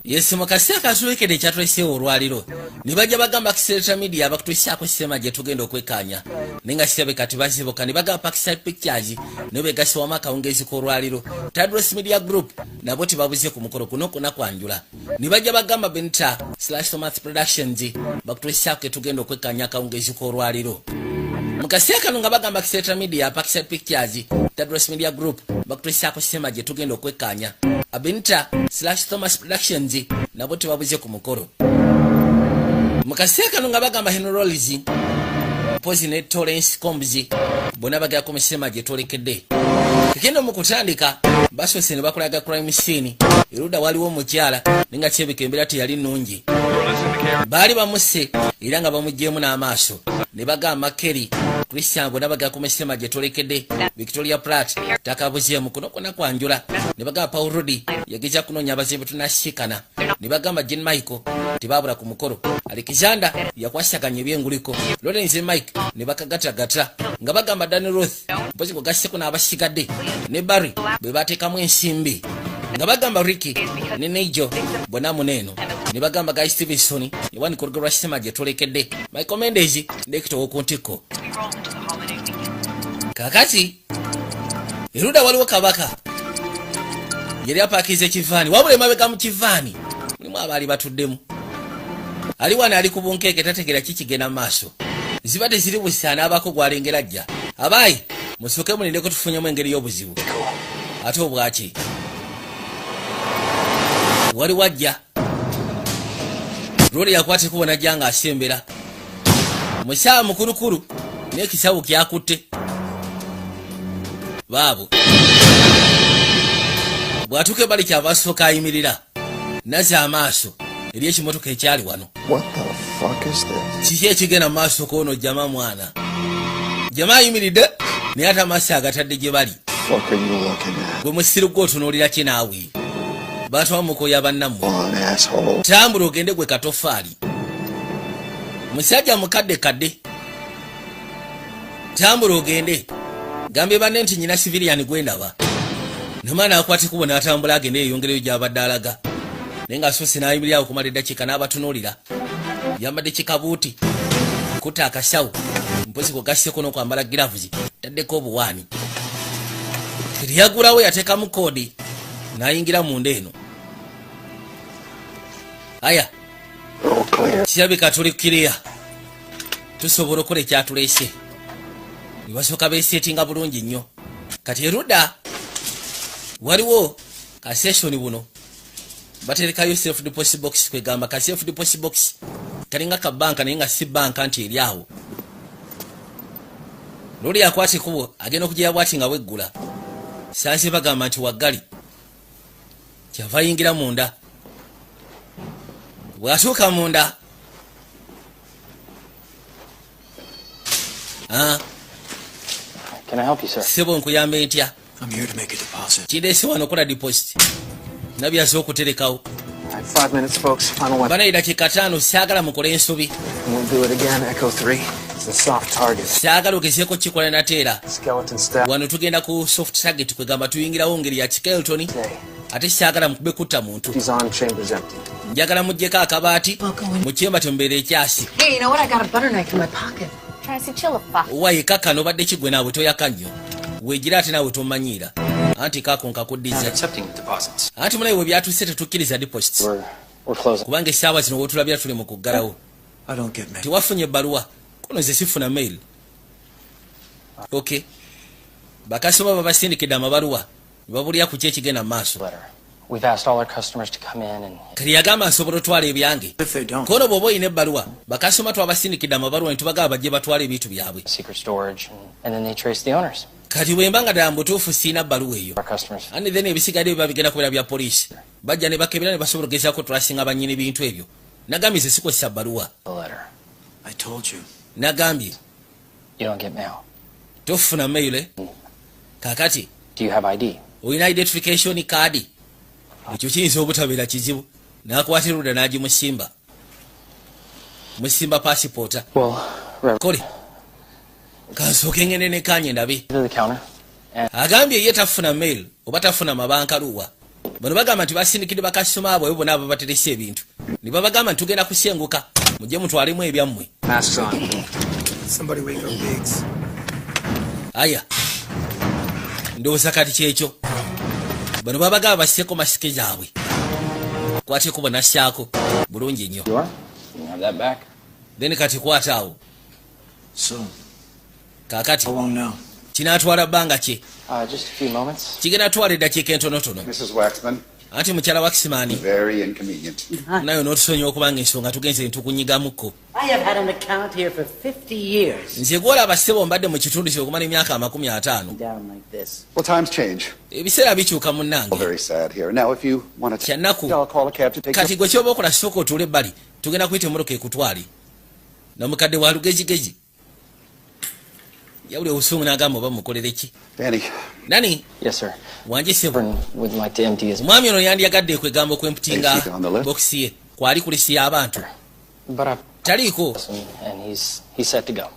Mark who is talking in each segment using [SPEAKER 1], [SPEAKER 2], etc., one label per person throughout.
[SPEAKER 1] Yes, mu kaseera katulekedde ekyatuleseewo olwaliro ne bajja bagamba Accelerator Media abakutuusaako sinema gye tugenda okwekkaanya, naye nga kirabika tebazibuka. Ne bagamba Parkside Pictures naye begasiwamu akawungeezi k'olwaliro. Tadros Media Group nabo tebabuze ku mukolo kuno kuna kwanjula. Ne bajja bagamba Benita/Thomas Productions bakutuusaako ketugenda okwekkaanya akawungeezi k'olwaliro. Mu kaseera kano nga bagamba Accelerator Media, Parkside Pictures, Tadros Media Group bakutuusaako sinema gye tugenda okwekkaanya. Abenita/Thomas Productions nabo tebabuze ku mukolo. Mu kaseera kano nga bagamba Henry Rolls mpozi ne Torrence Combs bonna bagirako mu sinema gye twolekedde. Kekendo mu kutandika basoose ne bakolaga crime scene. Erudda waliwo omukyala, naye nga kirabika embeera teyali nnungi, baali bamusse era nga bamugyemu n'amaaso. Ne bagamba Kerry Christian bonna bagera ku sinema gye twolekedde. Victoria Pratt takabuzeemu kuno kwona kwanjula. Ne bagamba Paul Rudi yageza kunoonya abazibu tunasiikana. Ne bagamba Jen Michael tebabula ku mukolo. Alexander yakwasaganya ebyenguliko. Lawrence Mike ne bakagatagata nga bagamba Danny Roth mpozi kugasseko n'abasigadde ne Barry bwe bateekamu ensimbi, nga bagamba Ricky ne Nigel bonna muneeno. Ne bagamba Guy Stevenson yawanika olugero lwa sinema gye twolekedde. Michael Mendez ndekito ku ntikko. Kakati erudda waliwo kabaka yali apakiza ekivaani, wabula emabega mu kivaani mulimu abaali batuddemu. Ali wano ali ku bunkeeke, tategeera kikigenda mu maaso. Ziba teziri busa n'abaako gwalengera ajja. Abaayi, musooke mulindeko, tufunyemu engeri y'obuzibu. Ate obwaki wali wajja lwoli yakwata ekubo najja ng'asembera musawa mukulukulu n'ekisawo kyakutte baabo. Bw'atuuka ebali kyava asooka ayimirira nazza amaaso eri ekimotoka ekyali wano.
[SPEAKER 2] What the fuck is this?
[SPEAKER 1] Kiki ekigenda mu maaso koono? Jama mwana jama ayimiridde naye ate amaaso agatadde gye bali.
[SPEAKER 2] Fuck are you looking at?
[SPEAKER 1] Gwe musiru gwe, otunuulira ki naawe? Batwamukoya bannammwe.
[SPEAKER 2] On, asshole.
[SPEAKER 1] Tambula ogende gwe katofaali. Musajja mukadde kadde, tambula ogende, gambye banne nti nyina civilian gwendaba. Namala nakwata ekubo n'atambula agende yeyongereyo gy'abadde alaga, naye ng'asoose n'ayimirira awo okumala eddakiika n'abatunuulira. Yambadde kikabuuti kutta akasawo mpozi kugasseko n'okwambala gloves, taddeko obuwaani. Teyagulawo, yateekamu code n'ayingira munda eno. Aya.
[SPEAKER 2] All clear.
[SPEAKER 1] Kirabika tuli kiriya, tusobola okukola ekyatuleese. Ne basooka beeseetinga bulungi nnyo. Kati erudda waliwo ka session buno baterekayo safe deposit box, kwegamba ka safe deposit box kalinga ka banka, naye nga si banka nti eri awo. Loli akwata ekubo agenda okugera bwati nga weggula sanse, bagamba nti waggali. Kyava ayingira munda. Bw'atuuka munda. Ah,
[SPEAKER 3] Can I help you, sir?
[SPEAKER 1] Ssebo, nkuyambe ntya?
[SPEAKER 4] I'm here to make a deposit.
[SPEAKER 1] Kindeese wano okola deposit nabyaze okuterekawo.
[SPEAKER 3] All right, 5 minutes, folks. Final one.
[SPEAKER 1] Bana, dakiika 5, saagala mukole ensobi.
[SPEAKER 3] Won't do it again. Echo 3. It's a soft target.
[SPEAKER 1] Saagala ogezeeko kikola nateera.
[SPEAKER 3] Skeleton staff.
[SPEAKER 1] Wano tugenda ku soft target, kwegamba tuyingirawo ngeri ya skeleton.
[SPEAKER 3] Day.
[SPEAKER 1] Ate saagala mukube kutta muntu.
[SPEAKER 3] He's on, chambers empty.
[SPEAKER 1] Njagala muggyeko akabaati mu kyemba temubeera ekyasi.
[SPEAKER 5] Hey, you know what? I got a butter knife in my pocket.
[SPEAKER 6] Tracy, chill the fuck.
[SPEAKER 1] Owaye kaka, nobadde kigwe naawe toyaka nnyo weegira, ate naawe tomanyiira anti kaako nkakuddiza.
[SPEAKER 7] Accepting deposits.
[SPEAKER 1] Anti munaye we byatuuse tetukkiriza deposits.
[SPEAKER 3] We're closing.
[SPEAKER 1] Kubanga essaawa zino wotulabira tuli mu kuggalawo.
[SPEAKER 4] I don't get mail.
[SPEAKER 1] Tewafunye ebbaluwa kono? Nze sifuna mail. Ok, bakasoma babasindikidde amabaluwa ne babulira ku ki ekigenda mu maaso.
[SPEAKER 7] Letter. We've asked all our customers to come in and
[SPEAKER 1] Kati yagamba nsobola otwala ebyange.
[SPEAKER 4] If they don't,
[SPEAKER 1] Kono bw'oba olina ebbaluwa, bakasoma twabasindikidde amabaluwa ne tubagamba bajje batwala ebintu byabwe.
[SPEAKER 7] Secret storage, and then they trace the owners.
[SPEAKER 1] Kati bwe mba nga ddala mu butuufu siina bbaluwa eyo,
[SPEAKER 7] Our customers.
[SPEAKER 1] and then ebisigadde biba bigenda kubeera bya poliisi, bajja ne bakebera ne basobola okugezaako tulasinga bannyini bintu ebyo. Nagambye nze sikozesa bbaluwa.
[SPEAKER 7] The letter.
[SPEAKER 4] I told you.
[SPEAKER 1] Nagambye.
[SPEAKER 7] You don't get mail.
[SPEAKER 1] Tofuna mail. Kakati
[SPEAKER 7] Do you have ID?
[SPEAKER 1] olina identification card? Ekyo kiyinza obutabeera kizibu. Nakwata erudda n'agimusimba, musimba pasipoota.
[SPEAKER 7] Well, Reverend,
[SPEAKER 1] Kole kansooke ngende nekanye ndabe.
[SPEAKER 7] to the counter. And
[SPEAKER 1] Agambye ye tafuna mail oba tafuna mabankaluwa. Bano bagamba nti basindikidde bakasitoma baabwe bonna ababateresa ebintu, ne babagamba nti tugenda kusenguka, mujje mutwalemu ebyammwe.
[SPEAKER 3] Masks on.
[SPEAKER 6] Somebody wake up Biggs.
[SPEAKER 1] Aya, ndowooza kati kyekyo. Bano babagamba basseko masike zaabwe, kwateko bonassaako bulungi nnyo.
[SPEAKER 7] You are? You can have that back.
[SPEAKER 1] Then kati kwata awo.
[SPEAKER 4] So,
[SPEAKER 1] Kaakati
[SPEAKER 4] how long now?
[SPEAKER 1] kinaatwala bbanga ki?
[SPEAKER 7] Just a few moments.
[SPEAKER 1] Kigenda twala eddakiika entonotono.
[SPEAKER 2] Mrs. Waxman,
[SPEAKER 1] Anti mukyala Wakisimani,
[SPEAKER 2] very inconvenient.
[SPEAKER 1] naye n'otusonyiwa okubanga ensonga tugenze ntukunyigamukko.
[SPEAKER 8] I have had an account here for 50 years.
[SPEAKER 1] Nze gwolaba ssebo, mbadde mu kitundu kye okumala emyaka 50.
[SPEAKER 8] Down like this.
[SPEAKER 2] Well, times change.
[SPEAKER 1] Ebiseera bikyuka munnange.
[SPEAKER 2] Very sad here. Now, if you want to,
[SPEAKER 1] Kyannaku.
[SPEAKER 2] I'll call a cab to take
[SPEAKER 1] Kati gwe kyoba okola, sooka otuule ebbali, tugenda kuyita emmotoka ekutwale. Namukadde wa lugezigezi, yawuli obusungu n'agamba oba mukolere ki?
[SPEAKER 2] Danny,
[SPEAKER 1] Nani?
[SPEAKER 7] Yes, sir.
[SPEAKER 1] Wangi ssebo.
[SPEAKER 7] Reverend would like to empty his.
[SPEAKER 1] Omwami ono yandyagadde kwegamba okwemputinga
[SPEAKER 2] Is he on the list?
[SPEAKER 1] bokisi ye kwali ku lisi y'abantu.
[SPEAKER 7] But I
[SPEAKER 1] Taliiko.
[SPEAKER 7] and he's set to go.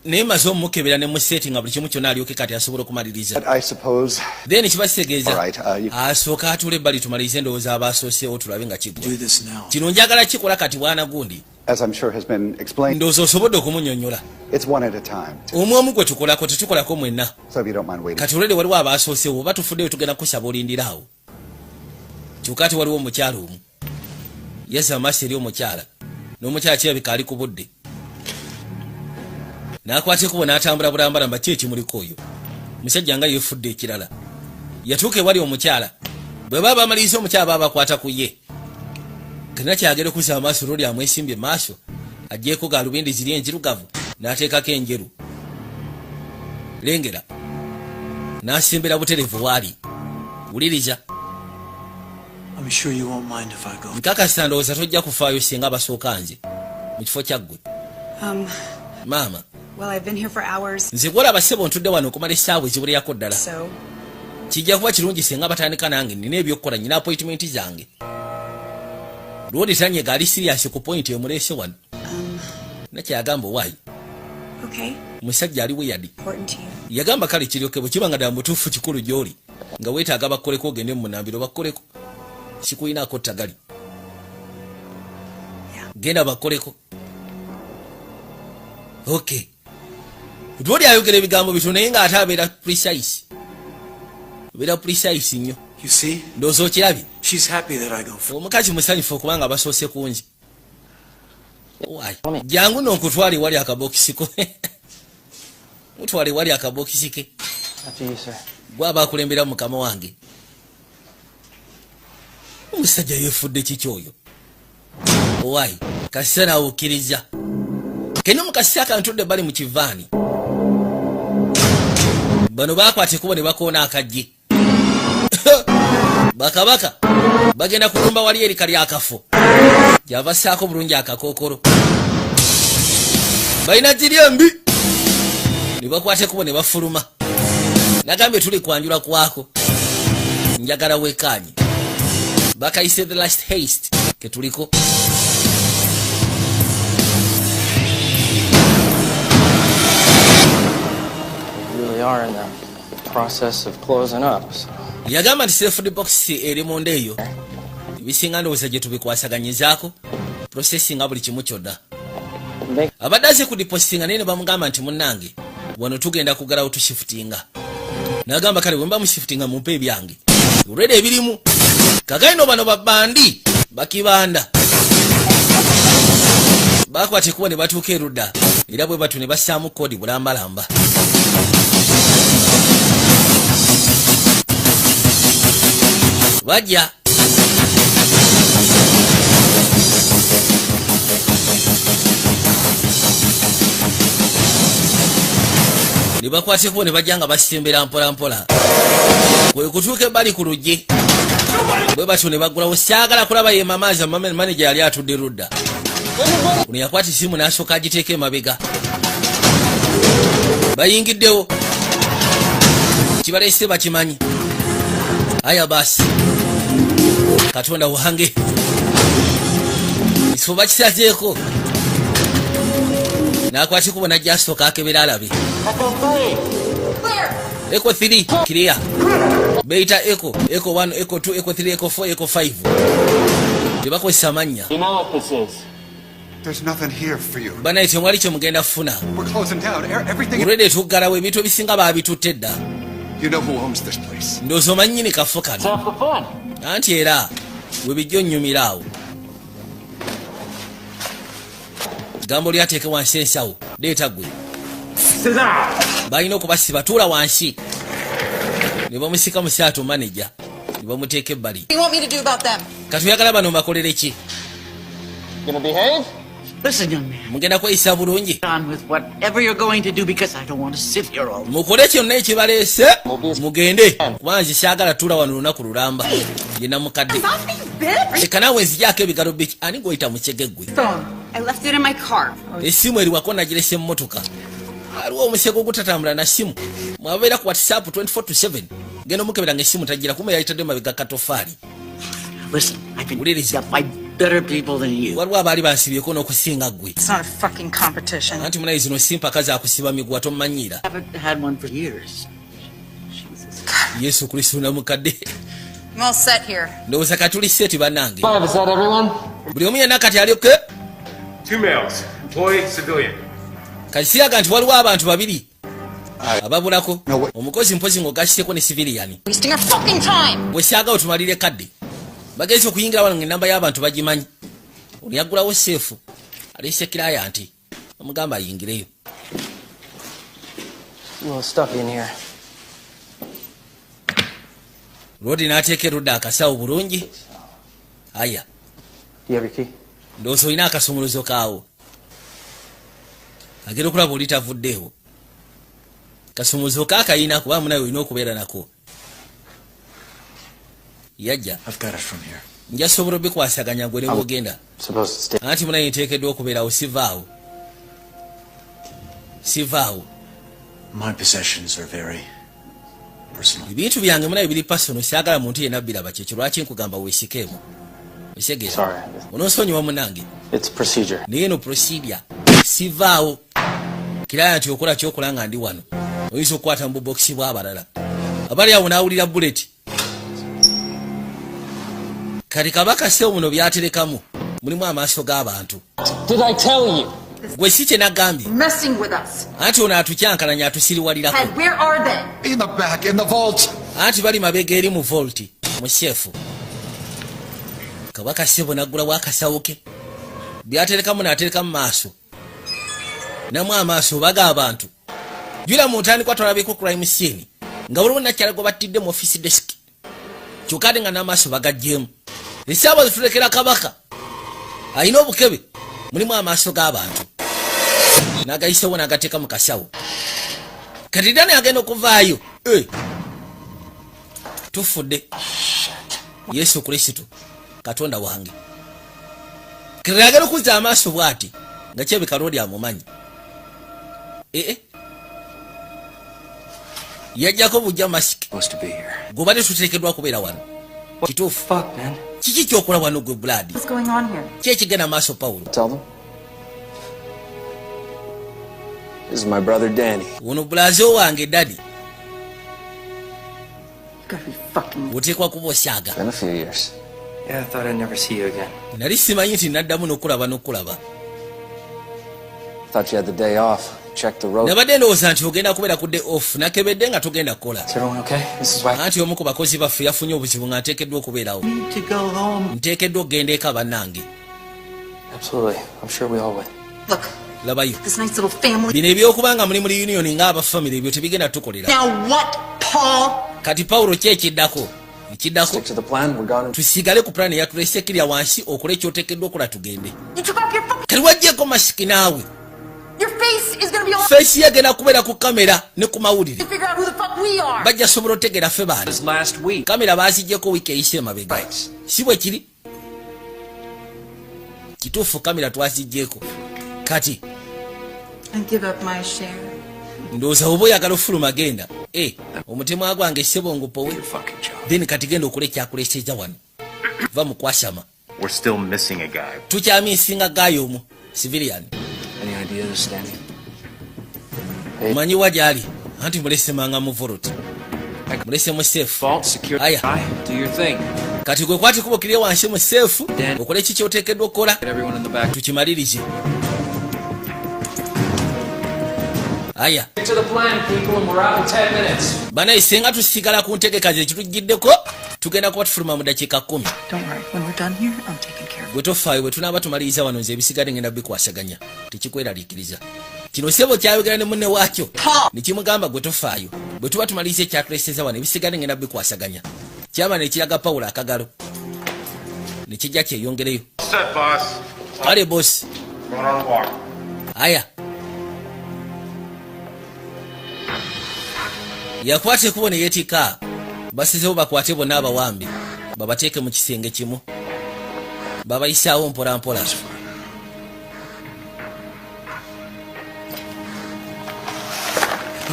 [SPEAKER 1] Naye maze omukebera ne museeti nga buli kimu kyonna alyoke kati asobola okumaliriza.
[SPEAKER 2] But I suppose.
[SPEAKER 1] Then kiba kitegeeza
[SPEAKER 2] All right,
[SPEAKER 1] asooka atuula ebbali tumalirize endowooza abasooseewo tulabe nga kiggwa.
[SPEAKER 4] Do this now.
[SPEAKER 1] Kino njagala kikola kati bwana gundi.
[SPEAKER 2] As I'm sure has been explained,
[SPEAKER 1] Ndowooza osobodde okumunyonnyola.
[SPEAKER 2] it's one at a time.
[SPEAKER 1] Omu omu gwe tukolako, tetukolako mwenna.
[SPEAKER 2] So if you don't mind waiting.
[SPEAKER 1] Kati olwedde waliwo abasooseewo, oba tufuddeyo tugenda kusaba olindira awo. Kyokka ate waliwo omukyala omu yazza amaaso eri omukyala, n'omukyala kirabika ali ku budde, n'akwata ekubo n'atambula bulambalamba. Ki ekimuliko oyo musajja nga yeefudde ekirala? Yatuuka ewali omukyala, bwe baba bamaliriza omukyala baba bakwata ku ye kena kyagera okuzza amaaso lwoli amwesimbye maaso, agyeko galubindi ziri enzirugavu n'ateekako enjeru, lengera n'asimbira buterevu waali. Wuliriza.
[SPEAKER 4] I'm sure you won't mind if I go.
[SPEAKER 1] Nkakasa ndowooza tojja kufaayo singa basooka nze mu kifo kya ggwe. Maama.
[SPEAKER 9] Well, I've been here for hours,
[SPEAKER 1] Nze gwolaba ssebo, ntudde wano okumala essaawa ezibulyako ddala.
[SPEAKER 9] so
[SPEAKER 1] Kijja kuba kirungi singa batandika nange, nina ebyokukola, nyina appointment zange. Lwoli tanyega, ali serious ku point emuleese wano. Nakyagamba owaayi.
[SPEAKER 9] Okay.
[SPEAKER 1] Musajja ali weird.
[SPEAKER 9] Important to you.
[SPEAKER 1] Yagamba kale kiryoke bwe kiba nga ddala mutuufu kikulu gy'oli, nga weetaaga bakkoleko, ogende mu munambiro bakkoleko, sikuyinaako ttagali.
[SPEAKER 9] Yeah.
[SPEAKER 1] Genda bakkoleko. Okay, lwoli ayogera ebigambo bitono naye ng'ate abeera precise, abeera precise nnyo.
[SPEAKER 4] You see?
[SPEAKER 1] Ndowooza okirabye.
[SPEAKER 4] She's happy that I go first.
[SPEAKER 1] Omukazi musanyufu okubanga basoose kungi. Why? Jangu nno nkutwala ewali akabokisi ko, mutwala ewali akabokisi ke.
[SPEAKER 7] After you, sir.
[SPEAKER 1] Gwaba akulembera mukama wange. Omusajja yeefudde kiki oyo? Owaayi, kasita naawe okkiriza kene mu kasita akantudde bali mu kivaani. Bano baakwata ekkubo ne bakoona akaggi. Bakabaka bagenda kulumba wali eri kali akafo gyava ssaako bulungi akakookolo balina giri embi, ne bakwata ekkubo ne bafuluma. Nagambye tuli kwanjula kwako, njagala wekaanye. Bakayise The Last Heist ketuliko.
[SPEAKER 7] We really are in the process of closing up. So.
[SPEAKER 1] Yagamba nti safe box eri munda eyo, ebisinga ndowooza gye tubikwasaganyizaako processinga buli kimu kyonna.
[SPEAKER 7] Make
[SPEAKER 1] Abadde aze ku depositinga naye ne bamugamba nti munnange wano tugenda kugalawo, tushifutinga. Nagamba kale bwe mba mushifutinga mumpe ebyange olwera ebirimu. Kagaino bano babandi bakibanda bakwata ekubo ne batuuka erudda, era bwe batu ne bassaamu koodi bulambalamba. Bajja. Ne bakwata ekubo ne bajja nga basembera mpola mpola, kwe kutuuka ebbali ku luggi bwe batyo ne baggulawo. Saagala kulaba ye mamaaza maneja yali atudde ludda. Ono yakwata esimu n'asooka agiteeka emabega. Bayingiddewo, kibaleese bakimanyi. Aya baasi, Katonda wange, ekifo bakisazeeko. N'akwata ekubo n'ajja asooka akebera alabe. Echo 3 clear. Beyita Echo, Echo 1, Echo 2, Echo 3, Echo 4, Echo 5. Tebakozesa mannya.
[SPEAKER 7] You know what this is.
[SPEAKER 2] There's nothing here for you.
[SPEAKER 1] Banaye, temwali kyemugenda kufuna.
[SPEAKER 2] We're closing down. Everything.
[SPEAKER 1] Olwedde tuggalawo, ebintu ebisinga baabitutte dda.
[SPEAKER 2] You know who owns this place.
[SPEAKER 1] Ndowooza omanyi nnyini kafo kano.
[SPEAKER 7] It's half the fun.
[SPEAKER 1] Anti era we bijja onnyumira awo. Gambo lyateeke wansi ensawo, leeta gwe. Balina okubasiba, tuula wansi. Ne bamusika mu saato maneja ne bamuteeka ebbali.
[SPEAKER 5] What do you want me to do about them?
[SPEAKER 1] Kati oyagala bano mbakolere ki?
[SPEAKER 7] Gonna behave?
[SPEAKER 8] Listen, young man.
[SPEAKER 1] Mugenda kweyisa bulungi?
[SPEAKER 8] On with whatever you're going to do because I don't want to sit here all
[SPEAKER 1] Mukole kyonna ekibaleese, mugende, kubanga nze saagala tuula wano lunaku lulamba. Yenna mukadde, leka naawe nzigyako ebigalo biki. Ani gwoyita mukyege gwe?
[SPEAKER 5] Phone.
[SPEAKER 9] I left it in my car.
[SPEAKER 1] Essimu eriwako, nagirese mu mmotoka. Aliwo omusego ogutatambula na simu. Mwabeera ku WhatsApp 24 to 7, genda omukebera nga essimu tagira kuma, yayitadde mabega katofaali.
[SPEAKER 8] Listen, I've been
[SPEAKER 1] Wuliriza.
[SPEAKER 8] up by better people than you.
[SPEAKER 1] Waliwo abaali bansibyeko n'okusinga ggwe.
[SPEAKER 5] It's not a fucking competition.
[SPEAKER 1] Anti munaye, zino si mpaka zakusiba miguwa, tomumanyiira.
[SPEAKER 8] Haven't had one for years.
[SPEAKER 1] Yesu Kristo, namukadde.
[SPEAKER 5] I'm all set here.
[SPEAKER 1] Ndowooza katuli set, bannange.
[SPEAKER 7] Five, is that everyone?
[SPEAKER 1] Buli omu yenna kati alyoke?
[SPEAKER 10] Two males, employee, civilian.
[SPEAKER 1] Kati siraga nti waliwo abantu babiri ababulako.
[SPEAKER 2] No, wait.
[SPEAKER 1] Omukozi mpozi ng'ogasseko ne civilian.
[SPEAKER 5] Wasting our fucking time.
[SPEAKER 1] Bwe saagala otumalire kadde. Bagenzi okuyingira wano ng'enamba y'abantu bagimanyi. Ono yaggulawo safe, aleese client, bamugamba ayingireyo.
[SPEAKER 7] A little stuffy in here.
[SPEAKER 1] Lwodi n'ateeka erudda akasawo bulungi aya.
[SPEAKER 7] Do you have your key?
[SPEAKER 1] Ndowooza olina akasumuluzo kaawo. Agenda okulaba oli tavuddeewo, kasumuluzo kaakayina, kuba munawe olina okubeera nako. Yajja.
[SPEAKER 4] I've got it from here.
[SPEAKER 1] Nja sobola obikwasaganya gwe ne bwogenda.
[SPEAKER 7] Supposed to stay.
[SPEAKER 1] Anti munaye nteekeddwa okubeerawo, sivaawo, sivaawo.
[SPEAKER 4] My possessions are very personal.
[SPEAKER 1] Ebintu byange munaye biri personal, saagala muntu yenna biraba. Kyekyo lwaki nkugamba weesikeemu osegera.
[SPEAKER 7] Sorry.
[SPEAKER 1] Onoosonyiwa munange.
[SPEAKER 7] It's procedure.
[SPEAKER 1] Naye eno procedure, sivaawo. Kiraya nti okola kyokola nga ndi wano, oyinza okukwata mu bubokisi bw'abalala abali awo n'awulira bullet. Kati kabaka sewo muno byaterekamu mulimu amaaso g'abantu.
[SPEAKER 7] Did I tell you?
[SPEAKER 1] Gwe si kye nagambye?
[SPEAKER 5] Messing with us.
[SPEAKER 1] Anti ono atukyankalanya, atusiriwalirako.
[SPEAKER 5] Ted, where are they?
[SPEAKER 2] In the back, in the vault.
[SPEAKER 1] Anti bali mabega eri mu vault, mu safe. Kabaka sebo naggulawo akasawo ke byaterekamu, n'aterekamu maaso namu amaaso baga abantu. Jula mu ntandikwa twalabiko crime scene nga waliwo nakyala gwe battidde mu office desk, kyokka ate nga n'amaaso bagaggyemu. Esaawa zitulekera kabaka alina obukebe mulimu amaaso g'abantu, n'agayisewo n'agateeka mu kasawo. Kati dani agenda okuvaayo. Eh, tufudde! Yesu Kristo Katonda wange! Kati agenda okuzza amaaso bw'ati nga kyebika loodi amumanyi. Ee, yajjako bujja masiki.
[SPEAKER 3] Supposed to be here.
[SPEAKER 1] Gwe tuteekeddwa kubeera wano, kituufu.
[SPEAKER 7] Fuck, man.
[SPEAKER 1] Kiki kyokola wano gwe Brad?
[SPEAKER 5] What's going on here?
[SPEAKER 1] Ki ekigenda maaso, Pawulo?
[SPEAKER 3] Tell them. This is my brother Danny.
[SPEAKER 1] Ono brother wange Danny.
[SPEAKER 5] You gotta be fucking.
[SPEAKER 1] Oteekwa kuba osyaga.
[SPEAKER 3] Been a few years.
[SPEAKER 7] Yeah, I thought I'd never see you again.
[SPEAKER 1] Nali simanyi nti naddamu n'okulaba n'okulaba.
[SPEAKER 3] Thought you had the day off. Check the road.
[SPEAKER 1] Nabadde ndowooza nti ogenda kubeera ku day off, nakebedde nga togenda kukola.
[SPEAKER 7] Is everyone okay? This is why.
[SPEAKER 1] Anti omu ku bakozi baffe yafunye obuzibu nga nteekeddwa okubeerawo.
[SPEAKER 8] Need to go home.
[SPEAKER 1] Nteekeddwa okugenda eka, bannange.
[SPEAKER 7] Absolutely. I'm sure we all would.
[SPEAKER 5] Look,
[SPEAKER 1] Labayo.
[SPEAKER 5] this nice little family.
[SPEAKER 1] Bino ebyokuba nga muli muli union ng'abafamire, ebyo tebigenda tukolera.
[SPEAKER 5] Now what, Paul?
[SPEAKER 1] Kati Pawulo, ki ekiddako ekiddako?
[SPEAKER 3] Stick to the plan. We're gone.
[SPEAKER 1] Tusigale ku pulaani yatulese. Kirya wansi okole ekyoteekeddwa okukola, tugende.
[SPEAKER 5] You took off your fucking.
[SPEAKER 1] Kati waggyeko masiki naawe.
[SPEAKER 5] Your face is gonna be all.
[SPEAKER 1] Face ye egenda kubeera ku kamera ne ku mawulire.
[SPEAKER 5] To figure out who the fuck we are.
[SPEAKER 1] Bajja sobola otegeera ffe baani.
[SPEAKER 3] This last week.
[SPEAKER 1] Kamera bazigyeko wiiki eyise emabega.
[SPEAKER 3] Right.
[SPEAKER 1] Si bwe kiri? Kituufu, kamera twazigyeko kati.
[SPEAKER 5] I give up my share.
[SPEAKER 1] Ndowooza oba oyagala ofuluma, genda. E omutima gwange sebongopowe.
[SPEAKER 3] Your fucking job.
[SPEAKER 1] Then kati genda okola ekyakuleeseza wano, va mu kwasama.
[SPEAKER 10] We're still missing a guy.
[SPEAKER 1] Tukyamisinga guy omu, civilian.
[SPEAKER 3] Any ideas, Danny?
[SPEAKER 1] Omanyi wa gyali? Anti mulesemanga mu vault. Mulese mu safe.
[SPEAKER 3] Vault, secure.
[SPEAKER 1] Aya.
[SPEAKER 3] Do your thing.
[SPEAKER 1] Kati gwe kwata ekubo kirye wansi mu safe, okole ki kyoteekeddwa okukola.
[SPEAKER 3] Get everyone in the back.
[SPEAKER 1] Tukimalirize. Aya.
[SPEAKER 3] Stick to the plan, people, and we're out in 10 minutes.
[SPEAKER 1] Banaye, singa tusigala ku ntegeka ze kitujjiddeko, tugenda kuba tufuluma mu dakiika 10.
[SPEAKER 9] Don't worry. When we're done here, I'm taking care of
[SPEAKER 1] Gwe tofaayo, bwe tunaaba tumaliriza wano, nze ebisigadde ngenda bikwasaganya, tekikweraliikiriza. Kino sebo kyayogera ne munne waakyo nekimugamba, gwe tofaayo, bwe tuba tumaliriza ekyatuleseza wano, ebisigadde ngenda bikwasaganya. Kyaba nekiraga Pawulo akagalo nekijja kyeyongereyo.
[SPEAKER 10] Set, boss.
[SPEAKER 1] Kale bosi.
[SPEAKER 10] Going on a walk.
[SPEAKER 1] Aya, yakwata ekubo ne yeetika. Basizewo bakwate bonna abawambe, babateeke mu kisenge kimu, babayisaawo mpola mpola.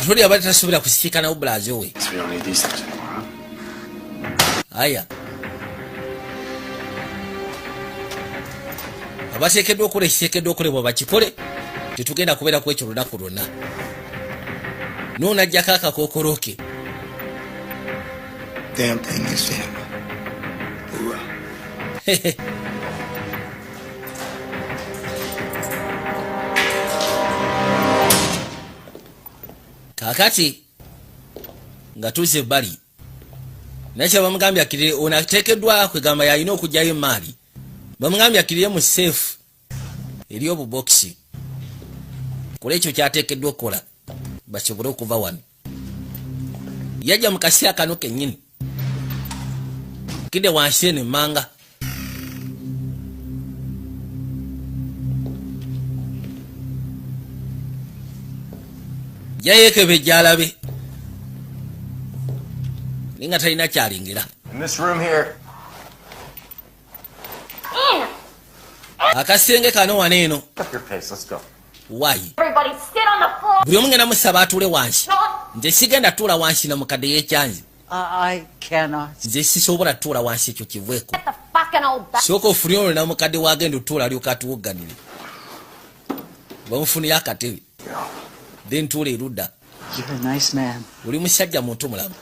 [SPEAKER 1] Tuli abadde tasobola kusisikanawo bulazo we.
[SPEAKER 10] So we don't need these things anymore, huh?
[SPEAKER 1] Aya, abateekeddwa okukola ekiteekeddwa okolebwa bakikole, tetugenda kubeera ku ekyo lunaku lwonna. Noonajjako akakookolo ke.
[SPEAKER 6] Damn thing is him. Hoorah.
[SPEAKER 1] Kaakati nga tuzza ebbali, naye kye bamugambye akkirire, ono ateekeddwa kwegamba yalina okugyayo emaali. Bamugambye akkirire mu safe eri obubokisi, kola ekyo kyateekeddwa okukola basobole okuva wano. Yajja mu kaseera kano kennyini, kidde wansi eno emmanga. Jayeekebejja alabe, naye nga talina kyalengera.
[SPEAKER 10] In this room here.
[SPEAKER 1] Akasenge kano wano eno.
[SPEAKER 10] Up your pace. Let's go.
[SPEAKER 1] Waayi.
[SPEAKER 5] Everybody sit on the floor.
[SPEAKER 1] Buli omu ngenda musaba atuule wansi. Nze sigenda tuula wansi na mukadde yekyanze.
[SPEAKER 8] I cannot.
[SPEAKER 1] Nze sisobola tuula wansi, ekyo kiveeko.
[SPEAKER 5] Get the fucking old back.
[SPEAKER 1] Sooka ofunye olwo namukadde wagenda otuula, alyoka atuwugganire. Bamufunire akatebe, then tuula erudda.
[SPEAKER 8] You're a nice man.
[SPEAKER 1] Oli musajja muntu mulamu.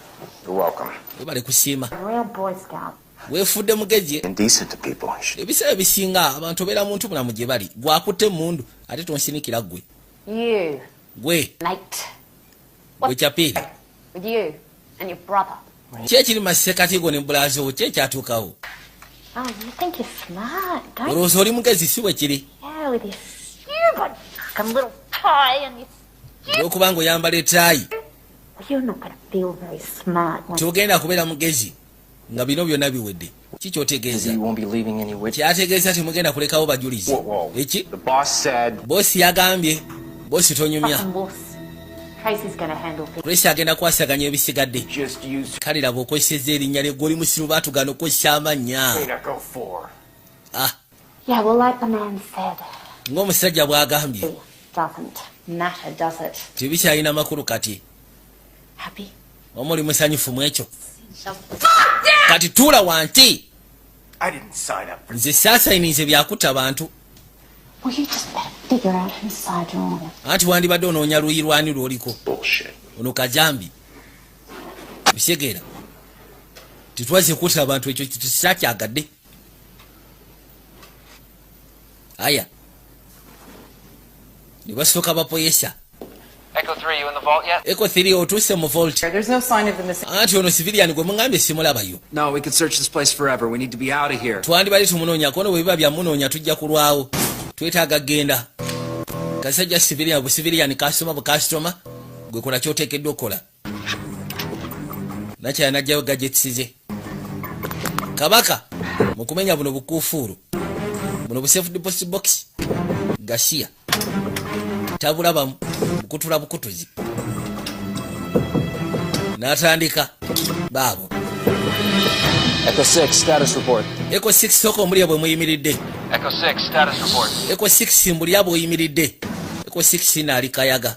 [SPEAKER 10] You're welcome.
[SPEAKER 1] Webale kusiima.
[SPEAKER 5] Real Boy Scout.
[SPEAKER 1] Weefudde mugezi.
[SPEAKER 10] Indecent to people. You should
[SPEAKER 1] Ebiseera ebisinga abantu obeera muntu mulamu gye bali. Gwakutte emundu ate tonsinikira ggwe.
[SPEAKER 5] You,
[SPEAKER 1] Gwe
[SPEAKER 5] mate.
[SPEAKER 1] gwe kyapiiri.
[SPEAKER 5] With you and your brother.
[SPEAKER 1] Ki ekiri masekati go ne bulaazo? Ki ekyatuukawo?
[SPEAKER 5] Oh, you think you're smart, don't you?
[SPEAKER 1] Olowooza oli mugezi, si bwe kiri?
[SPEAKER 5] Yeah, with your stupid fucking little tie and your
[SPEAKER 1] Olwokubanga oyambala etaayi.
[SPEAKER 5] You're not gonna feel very smart when
[SPEAKER 1] Togenda kubeera mugezi nga bino byonna biwedde. Ki kyotegeeza?
[SPEAKER 7] You won't be leaving any witness.
[SPEAKER 1] Kyategeeza temugenda kulekawo bajulizi.
[SPEAKER 10] Whoa, whoa.
[SPEAKER 1] Eki?
[SPEAKER 10] The boss said
[SPEAKER 1] Boosi yagambye, boosi tonyumya.
[SPEAKER 5] fucking wuss. Tracy's gonna handle things.
[SPEAKER 1] Tracy agenda kwasaganya ebisigadde.
[SPEAKER 10] Just use
[SPEAKER 1] Kale laba, okozesezza erinnya lye. Gwe oli musiru, baatugana okukozesa amannya.
[SPEAKER 10] Echo 4.
[SPEAKER 1] Ah.
[SPEAKER 5] Yeah, well, like the man said,
[SPEAKER 1] Ng'omusajja bw'agambye,
[SPEAKER 5] it doesn't matter, does it?
[SPEAKER 1] tebikyalina makulu kati.
[SPEAKER 5] Happy?
[SPEAKER 1] Oba oli musanyufu mu ekyo? Kati tuula wanti.
[SPEAKER 10] I didn't sign up for
[SPEAKER 1] Nze saasayinize byakutta bantu.
[SPEAKER 5] Well, you just better figure out whose side you're on.
[SPEAKER 1] Anti wandibadde onoonya luyi lwani lw'oliko.
[SPEAKER 10] bullshit.
[SPEAKER 1] Ono kajambi bitegeera, tetwaze kutta abantu, ekyo tisakyagadde. Aya, ne basooka bapoyesa.
[SPEAKER 7] Echo 3, you in the vault yet?
[SPEAKER 1] Echo 3, otuuse mu vault?
[SPEAKER 9] There's no sign of the missing.
[SPEAKER 1] Anti ono civilian gwe muŋambye simulabayo.
[SPEAKER 3] No, we could search this place forever. We need to be out of here.
[SPEAKER 1] Twandibadde tumunoonya kono, bwe biba byamunoonya tujja kulwawo, twetaaga genda. Kasajja civilian bu civilian kasoma bu kasitoma. Gwe kola kyoteekeddwa okukola. Nakyala najjayo gadgets ze kabaka mu kumenya buno bukuufuulu, buno bu safe deposit box gasiya tabulabamu bukutula bukutuzi n'atandika baabo.
[SPEAKER 7] Echo 6, status report.
[SPEAKER 1] Echo 6, sooka omulya bwe muyimiridde.
[SPEAKER 7] Echo 6, status report.
[SPEAKER 1] Echo 6, mbulya bw'oyimiridde. Echo 6 naali kayaga.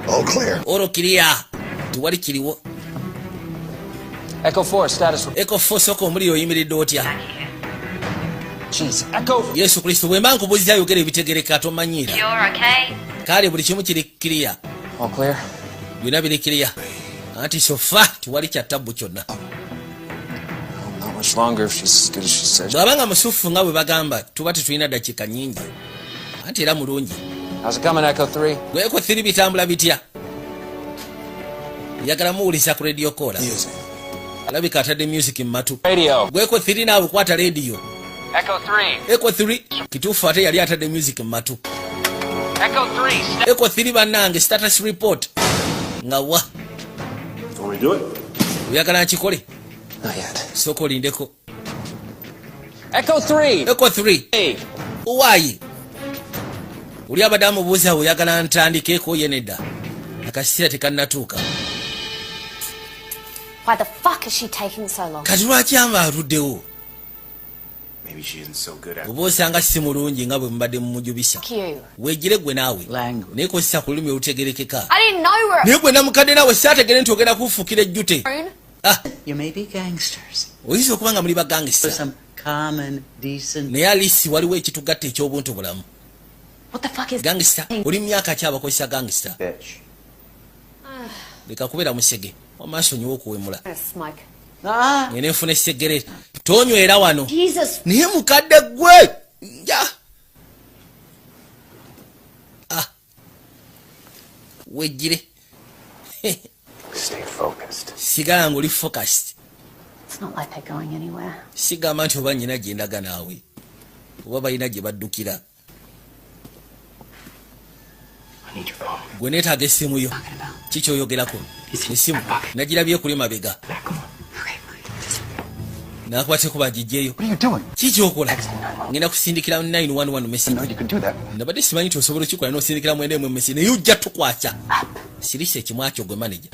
[SPEAKER 2] All clear.
[SPEAKER 1] All clear, tewali kiriwo.
[SPEAKER 7] Echo 4, status report.
[SPEAKER 1] Echo 4, sooka omulya oyimiridde otya?
[SPEAKER 7] Jeez, Echo.
[SPEAKER 1] Yesu Kristo, bwe mba nkubuuziza yogera ebitegereka, tomanyiira.
[SPEAKER 5] You're okay?
[SPEAKER 1] Kale buli kimu kiri clear.
[SPEAKER 7] All clear?
[SPEAKER 1] Byonna biri clear. Anti so far tewali kya tabbu kyonna.
[SPEAKER 3] Not much longer if she's as good as she says.
[SPEAKER 1] Bw'abanga musufu nga bwe bagamba, tuba tetulina dakiika nnyingi, anti era mulungi.
[SPEAKER 3] How's it coming, Echo 3?
[SPEAKER 1] Gwe Echo 3, bitambula bitya? Njagala muwulisa ku radio caller.
[SPEAKER 3] Music.
[SPEAKER 1] Alabika atadde music mu matu.
[SPEAKER 3] Radio.
[SPEAKER 1] Gwe Echo 3, naawe kwata radio.
[SPEAKER 7] Echo 3.
[SPEAKER 1] Echo 3, kituufu, ate yali atadde music mu matu.
[SPEAKER 7] Echo 3.
[SPEAKER 1] Echo 3, bannange, status report nga wa?
[SPEAKER 11] Want me to do it?
[SPEAKER 1] Oyagala nkikole?
[SPEAKER 3] Not yet.
[SPEAKER 1] Sooka olindeko.
[SPEAKER 7] Echo 3.
[SPEAKER 1] Echo 3.
[SPEAKER 7] Hey.
[SPEAKER 1] Owaayi, oli abadde amubuuza, oyagala ntandikeeko? Ye nedda, akaseera tekannatuuka.
[SPEAKER 5] Why the fuck is she taking so long?
[SPEAKER 1] Kati lwaki amba aluddewo?
[SPEAKER 10] Maybe she isn't so good at
[SPEAKER 1] Oba osanga si mulungi nga bwe mubadde mumujubisa.
[SPEAKER 5] Fuck you.
[SPEAKER 1] Weegire gwe naawe.
[SPEAKER 8] Language.
[SPEAKER 1] Naye kozesa ku lulimi olutegerekeka.
[SPEAKER 5] I didn't know we're
[SPEAKER 1] Naye gwe namukadde naawe, saategere nti ogenda kunfuukira ejjute.
[SPEAKER 5] own.
[SPEAKER 1] Ah,
[SPEAKER 8] You may be gangsters.
[SPEAKER 1] oyinza okuba nga muli bagangisa,
[SPEAKER 8] Some common, decent.
[SPEAKER 1] naye at least waliwo ekitugatta eky'obuntu bulamu.
[SPEAKER 5] What the fuck is
[SPEAKER 1] Gangster, oli mu myaka ki abakozesa gangster?
[SPEAKER 10] Bitch.
[SPEAKER 1] Leka kubeera musege wamaaso, nyiwa okuwemula.
[SPEAKER 5] gonna smoke?
[SPEAKER 8] Ah,
[SPEAKER 1] Ngende nfuna esegere, tonywera wano.
[SPEAKER 5] Jesus.
[SPEAKER 1] Naye mukadde gwe nja, ah, wejjire.
[SPEAKER 10] Stay focused.
[SPEAKER 1] Sigala nga oli focused.
[SPEAKER 5] It's not like they're going anywhere.
[SPEAKER 1] Sigamba nti oba nyina gye ndaga naawe oba balina gye baddukira.
[SPEAKER 10] I need your phone.
[SPEAKER 1] Gwe neetaaga essimu yo. Kikyoyogerako, essimu nagirabye kuli mabega. Nakwateko bagijjeyo.
[SPEAKER 2] What are you doing?
[SPEAKER 1] Kikyokola? Ngenda kusindikira 911 message.
[SPEAKER 2] No, you can do that.
[SPEAKER 1] Nabadde simanyi nti osobola okikola nosindikira 91 message, naye ojja tukwaca. Sirisa ekimwakyo. Gwe manager,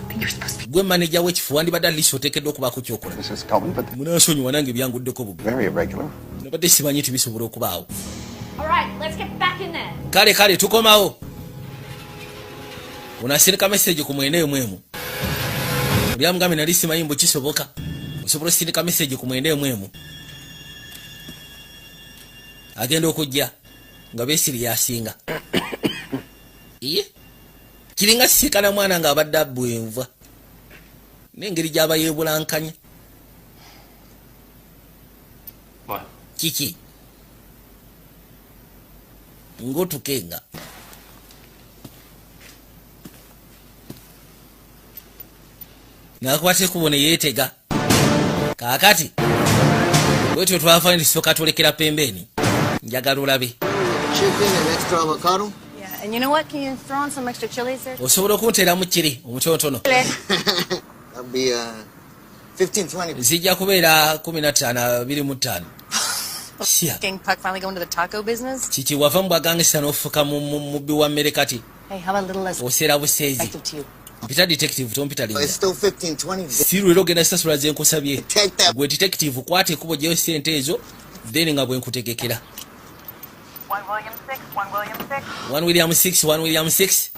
[SPEAKER 1] gwe manager w'ekifo, wandibadde at least oteekeddwa okubaako kyokola.
[SPEAKER 2] This is coming, but
[SPEAKER 1] Munansonyiwa, nange byanguddeko bubi.
[SPEAKER 2] very irregular.
[SPEAKER 1] Nabadde simanyi nti bisobola okubaawo.
[SPEAKER 5] All right, let's get back in there.
[SPEAKER 1] Kale kale, tukomawo. Onasindika message ku 91. Oli amugambe, nali simanyi mbu kisoboka, osobola osindika message ku 91. Agenda okujja nga besiri yasinga iye kiringa sisikana mwana ng'abadde abbwa enva n'engeri gy'aba yeebulankanya.
[SPEAKER 7] What?
[SPEAKER 1] Kiki ng'otukenga? Nakwata ekkubo ne yeetega. Kaakati bwetyo twafaani tusooka twolekera pembeeni, njagala olabe.
[SPEAKER 6] Chicken and extra avocado?
[SPEAKER 9] Yeah, and you know what? Can you throw in some extra chilies there?
[SPEAKER 1] Osobola okunteeramu kiri omutonotono?
[SPEAKER 6] That'll be 15.20.
[SPEAKER 1] Zijja kubeera 15 25. Sya.
[SPEAKER 9] Gang Puck finally going to the taco business?
[SPEAKER 1] Kiki, wava mu bwagangisa n'ofuuka mubbi wa mmere kati?
[SPEAKER 9] Hey, how about a little less
[SPEAKER 1] Oseera buseezi.
[SPEAKER 9] effective to you?
[SPEAKER 1] Mpita detective, tompita linnya.
[SPEAKER 6] It's still 15.20.
[SPEAKER 1] Si lwera ogenda sasula ze nkusabye.
[SPEAKER 6] Take that.
[SPEAKER 1] Gwe detective, kwata ekkubo gyeyo sente ezo, then nga bwe nkutegekera. 1 William 6, 1 William 6,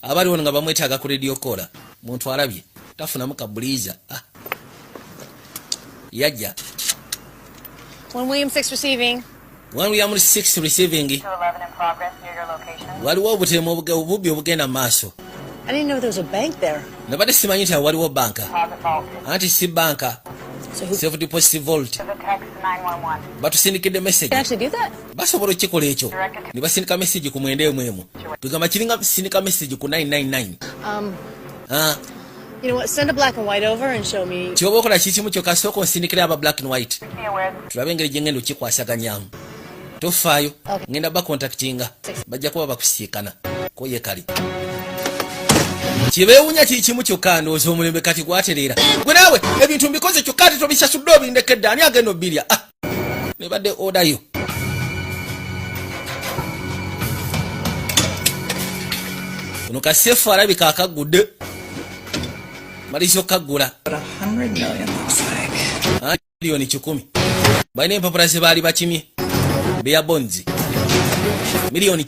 [SPEAKER 1] abali wano nga bamwetaaga ku radio caller. Muntu alabye tafunamu kabuliiza. Ah. Yajja.
[SPEAKER 9] 1 William 6 receiving.
[SPEAKER 1] 1 William 6 receiving, waliwo obutemu obubbi obugenda mu maaso.
[SPEAKER 9] I didn't know there was a bank there.
[SPEAKER 1] Nabadde simanyi nti awo waliwo banka, anti si banka.
[SPEAKER 9] So who
[SPEAKER 1] Safe deposit vault, batusindikidde message.
[SPEAKER 9] can actually do that?
[SPEAKER 1] Basobola okukikola ekyo ne basindika message ku 91, tugamba kiringa sindika message ku 999. Ah,
[SPEAKER 9] You know what? Send a black and white over and show me.
[SPEAKER 1] Kyoba okola kikimu kyokka, sooka onsindikira aba black and white, tulabe engeri gyengenda okikwasaganyamu. Tofaayo.
[SPEAKER 9] Okay.
[SPEAKER 1] Ngenda bacontactinga, bajja kuba bakusiikana koye. Kale kibeewunya kiri kimu kyokka, ndowooza omulembe kati gwatereera. Gwe naawe ebintu mbikoze kyokka ate tobisasudde, obindekedde, ani agenda obbirya? Ah, nebadde odayo. Ono kasefu alabika akaggudde, malisa okukaggula.
[SPEAKER 9] What 100 million looks like.
[SPEAKER 1] Ah, 100 million, balina empapula ze baali bakimye beya bonds, 100 million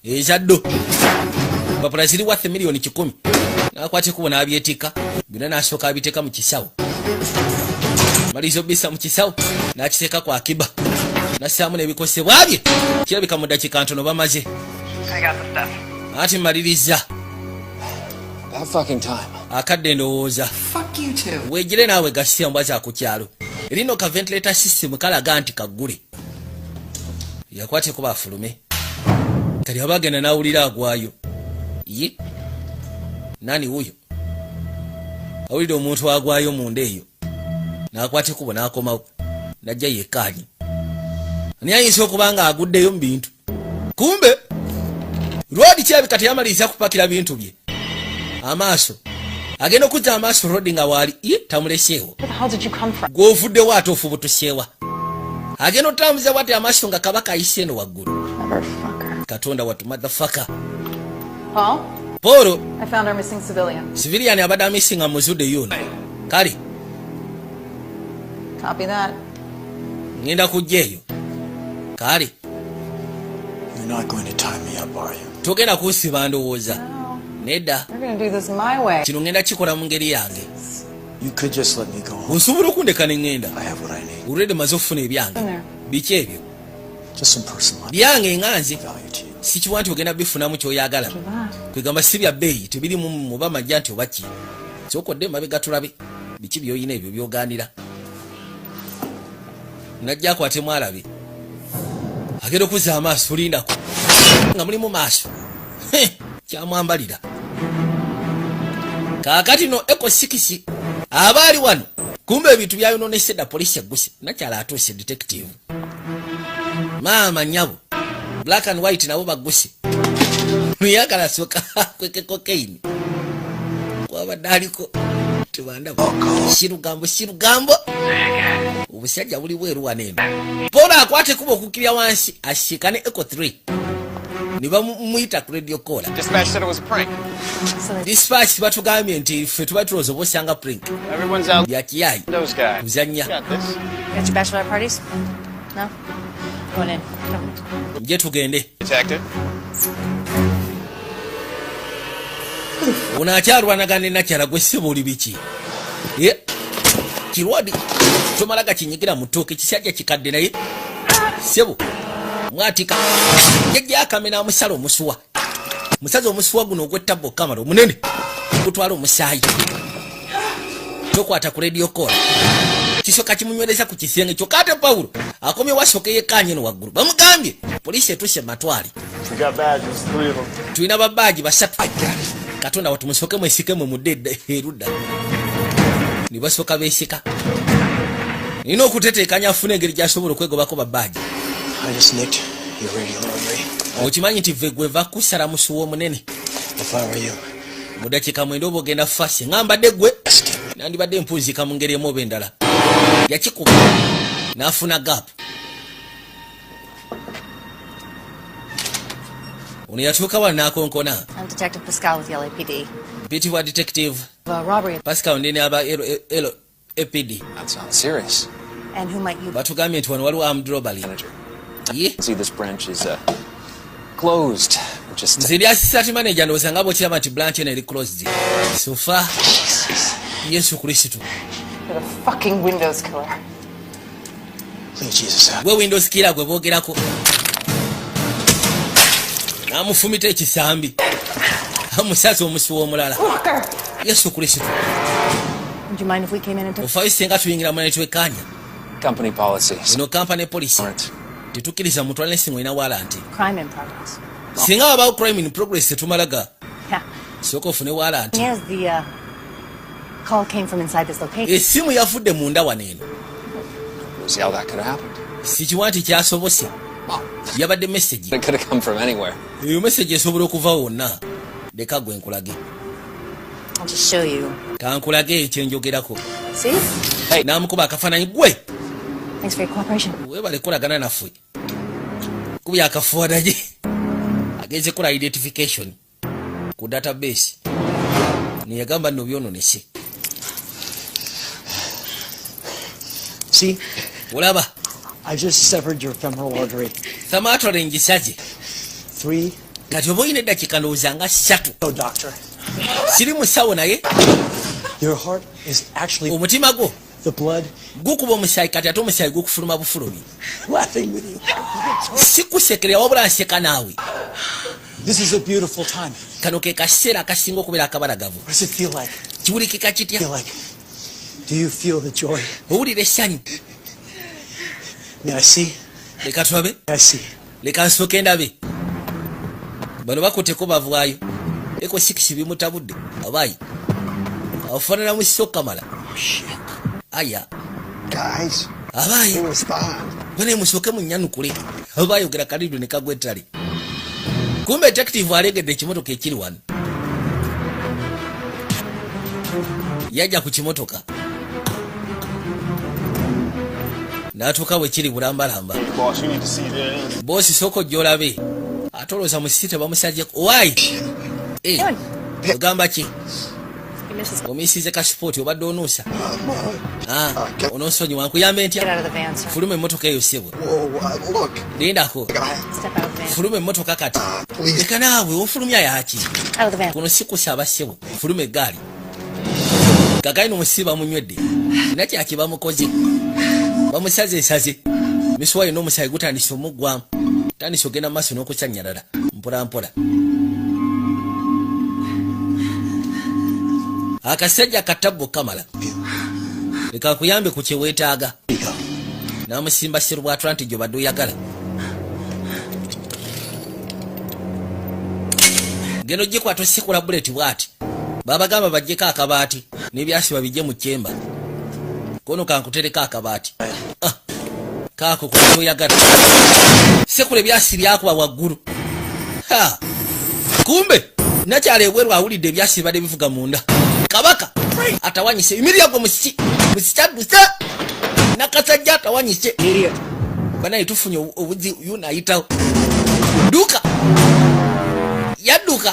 [SPEAKER 1] ezaddo, empapula ziri worth 100 million. Nakwata ekubo n'abyetikka byonna, n'asooka abiteeka mu kisawo. Maliriza obisa mu kisawo, n'akiteeka ku akiba, nassaamu n'ebikosebwa bye. Kirabika mu ddakiika ntono bamaze. Ati maliriza.
[SPEAKER 3] About fucking time.
[SPEAKER 1] Akadde ndowooza.
[SPEAKER 12] Fuck you too.
[SPEAKER 1] Weegire naawe gasiya mbwa za ku kyalo. Erino ka ventilator system kalaga nti kaggule, yakwate kuba afulume. Kati aba agenda n'awulira agwayo. Ye nani wuyo awulira omuntu agwayo munda eyo, n'akwata ekubo n'akomawo, najja yekkaanye ani ayinza okuba nga aguddeyo mu bintu. Kumbe Rodi kirabika teyamaliriza kupakira bintu bye. Amaaso agenda okuzza amaaso, Rodi nga waali ye tamuleseewo.
[SPEAKER 12] Where the hell did you come from?
[SPEAKER 1] Gw'ovuddewo ate ofubutuseewa. Agenda otambuza bwati amaaso nga kabaka ayise eno waggulu.
[SPEAKER 12] Motherfucker.
[SPEAKER 1] Katonda watu, motherfucker.
[SPEAKER 12] Paul,
[SPEAKER 1] Paul.
[SPEAKER 12] I found our missing civilian.
[SPEAKER 1] Civilian abadde amisinga muzudde yuno kale.
[SPEAKER 12] Copy that.
[SPEAKER 1] Ngenda kujja eyo kale.
[SPEAKER 4] You're not going to tie me up, are you?
[SPEAKER 1] Togenda kunsiba ndowooza? Nedda.
[SPEAKER 12] We're gonna do this my way.
[SPEAKER 1] Kino ngenda kikola mu ngeri yange.
[SPEAKER 4] You could just let me go home.
[SPEAKER 1] Osobola okundeka ne ŋŋenda.
[SPEAKER 4] I have what I need.
[SPEAKER 1] Olwedde maze okufuna ebyange.
[SPEAKER 12] In there.
[SPEAKER 1] Biki ebyo?
[SPEAKER 4] Just some personal
[SPEAKER 1] Byange nga nze.
[SPEAKER 4] value to you.
[SPEAKER 1] Sikiwa nti ogenda bifunamu kyoyagala. Kwegamba si bya bbeeyi, tebirimu muba majja nti oba ki. Sookodde emabega tulabe biki byoyina ebyo byogaanira. Najja akwatemu alabe. Agenda okuzza amaaso, olindako nga mulimu maaso. Heh, kyamwambalira. Kaakati no Echo 6 aba ali wano, kumbe ebintu byayononese dda. Poliisi egguse, nakyala atuuse, detective maama nyabo, black and white nabo bagguse. Muyagala soka kweke cocaine kwabadde aliko tebandaba. Sirugambo, sirugambo, obusajja buli bweru wano eno. Paul akwate kuba okukkirya wansi asiikane Echo 3 ne bamuyita ku radio caller.
[SPEAKER 7] Dispatch said it was a prank.
[SPEAKER 1] Dispatch batugambye nti ffe tuba tulowooza oba osanga prank.
[SPEAKER 7] Everyone's out.
[SPEAKER 1] Byakiyayi.
[SPEAKER 7] Those guys.
[SPEAKER 1] Kuzannya.
[SPEAKER 7] Got this.
[SPEAKER 9] Got your bachelorette parties? No? Going in. Come.
[SPEAKER 1] Nje tugende.
[SPEAKER 7] Detective.
[SPEAKER 1] Ono akyalwanagana nenakyala gwe ssebo oli biki? Ye, kirwadi tomala gakinyigira mu ttooke, kisajja kikadde naye ssebo mwatika jajja akamena amusala omusuwa, musazi omusuwa guno ogwettabba okamala omunene gutwala omusaayi. Tokwata ku radio call, kisoka kimunywereza ku kisenge. Kyokka ate Pawulo akomye wasooka yekkaanye eno waggulu, bamugambye poliisi etuuse matwale.
[SPEAKER 11] We got badges, three of them.
[SPEAKER 1] Tulina babaaji basatu. Katonda watu, musooke mwesike mwe mudde erudda. Ne basooka beesika, nina okuteteekanya afune engeri gy'asobola okwegobako babaaji.
[SPEAKER 4] I just nicked your radial artery.
[SPEAKER 1] Okimanyi nti ve gwe va kusala musuwa omunene?
[SPEAKER 4] If I were you,
[SPEAKER 1] Mu dakiika 9 oba ogenda fasi nga mbadde gwe nandibadde mpunzika mu ngeri emu oba endala. Yakikuba n'afuna gap. Ono yatuuka wano n'akonkona.
[SPEAKER 9] I'm Detective Pascal with the LAPD.
[SPEAKER 1] Mpitibwa Detective
[SPEAKER 9] Robbery.
[SPEAKER 1] Pascal, ndine aba LAPD.
[SPEAKER 3] That sounds serious.
[SPEAKER 9] And who might you
[SPEAKER 1] Batugambye nti wano waliwo armed robbery. Ye.
[SPEAKER 3] See, this branch is closed. We're just
[SPEAKER 1] Nze ndi assistant manager, ndowooza nga bwokiraba nti branch eno eri closed so far. Yesu Kristo.
[SPEAKER 12] You're the fucking Windows killer.
[SPEAKER 4] Clean Jesus out.
[SPEAKER 1] Gwe Windows killer gwe boogerako. N'amufumita ekisambi, amusaza omusiwa omulala.
[SPEAKER 12] Fucker!
[SPEAKER 1] Yesu Kristo.
[SPEAKER 9] Would you mind if we came in and took
[SPEAKER 1] Ofaayo singa tuyingira mu netwekkaanya?
[SPEAKER 3] Company policy.
[SPEAKER 1] Eno company policy, tetukkiriza mutwale nesimu erina warrant.
[SPEAKER 9] Crime in progress?
[SPEAKER 1] Singa wabaawo crime in progress tetumalaga. Sooka ofune warrant.
[SPEAKER 9] Yes, the call came from inside this location.
[SPEAKER 1] Essimu yavudde munda wano eno.
[SPEAKER 3] See how that could have happened.
[SPEAKER 1] Sikiwa nti kyasobose, yabadde message.
[SPEAKER 3] It could have come from anywhere.
[SPEAKER 1] Eyo message esobola okuva wonna. Leka gwe nkulage.
[SPEAKER 9] I'll just show you.
[SPEAKER 1] Kankulage ekyenjogerako.
[SPEAKER 9] See?
[SPEAKER 1] N'amukuba akafaananyi gwe.
[SPEAKER 9] Thanks for your cooperation.
[SPEAKER 1] Webale kolagana naffe. Kubya akafaananyi agenze kola identification ku database, neyagamba nno byononese.
[SPEAKER 4] See?
[SPEAKER 1] Olaba?
[SPEAKER 4] I just severed your femoral artery.
[SPEAKER 1] Thamatole ngisaze.
[SPEAKER 4] Three.
[SPEAKER 1] Kati oba oyina eddakiika ndowooza nga 3.
[SPEAKER 4] Oh, doctor.
[SPEAKER 1] Siri musawo naye.
[SPEAKER 4] Your heart is actually
[SPEAKER 1] Omutima gwo
[SPEAKER 4] the blood
[SPEAKER 1] gukuba omusaayi kati, ate omusaayi gukufuluma bufulumi.
[SPEAKER 4] Laughing with you.
[SPEAKER 1] Sikusekerera wabula nseka naawe.
[SPEAKER 4] This is a beautiful time.
[SPEAKER 1] Kano ke kaseera akasinga okubeera akabalagavu.
[SPEAKER 4] What does it feel like?
[SPEAKER 1] Kiwulikika kitya?
[SPEAKER 4] Feel like? Do you feel the joy?
[SPEAKER 1] Owulira essanyu?
[SPEAKER 4] May I see?
[SPEAKER 1] Leka tulabe.
[SPEAKER 4] May I see?
[SPEAKER 1] Leka nsooke ndabe. Bano bakutteko bavaayo. Echo 6 bimutabudde. Abayi afaanana mu kamala. Aya.
[SPEAKER 6] Guys,
[SPEAKER 1] Abayi
[SPEAKER 6] respond.
[SPEAKER 1] Bane musooke munyanukule. Abayogera kalidu ne kagwa ettale. Kumbe detective alegedde ekimotoka ekiri wano. Yajja ku kimotoka n'atuuka bwe kiri bulambalamba.
[SPEAKER 11] Boss, you need to see this.
[SPEAKER 1] Boss, sooka ojja olabe. Ate olowooza mu sisi tebamusajjeko. Owaayi, ogamba ki? Omisize ka spot obadde onuusa. Ah, ononsonyiwa, nkuyambe
[SPEAKER 9] Get
[SPEAKER 1] ntya?
[SPEAKER 9] out of the van, sir.
[SPEAKER 1] Fuluma emmotoka eyo, ssebo.
[SPEAKER 6] Whoa, look.
[SPEAKER 1] Lindako.
[SPEAKER 9] Step out of the van.
[SPEAKER 1] Fuluma emmotoka kati.
[SPEAKER 6] Please.
[SPEAKER 1] Leka naawe, ofulumya yaki?
[SPEAKER 9] Out of the van.
[SPEAKER 1] Kuno si kusaba, ssebo. Fuluma eggaali. Kakaino musi bamunywedde nakyaki bamukoze, bamusaze esaze misuwa yina omusaayi gutandise omuggwamu, tandise ogenda mu maaso n'okukyanyalala mpola mpola. Akasajja katabbo kamala. Leka nkuyambe ku kyeweetaaga. N'amusimba serubwatula nti gyobadde oyagala genda ogikwata osikula bullet bwati. Babagamba bajjeko akabaati n'ebyasi babijje mu kyemba. Kono kankutereko akabaati. Ah, kaako kyoyagala sekula ebyasi byakuba waggulu. Ha! Kumbe nakyala ebweru awulidde ebyasi bibadde bivuga munda. Kabaka atawanyise imirya gwe musiki musiki adduse nakasajja atawanyise. Banaye tufunye obuzi yuna ayitawo duka yadduka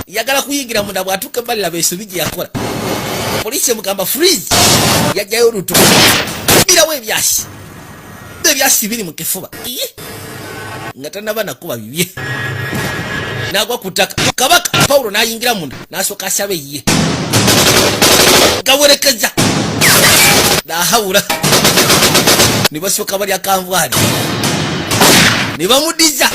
[SPEAKER 1] yagala kuyingira munda. Bw'atuuka ebbali laba ensobi gye yakola. Poliisi emugamba freeze. Yajjayo oluto birawo ebyasi, ebyasi biri mu kifuba. Iye! Nga tanaba nakuba bibye n'agwa ku ttaka. Kabaka Pawulo n'ayingira munda n'asooka asaba eyiye gawerekeza n'ahawula ne basooka balya kanvaali ne bamudiza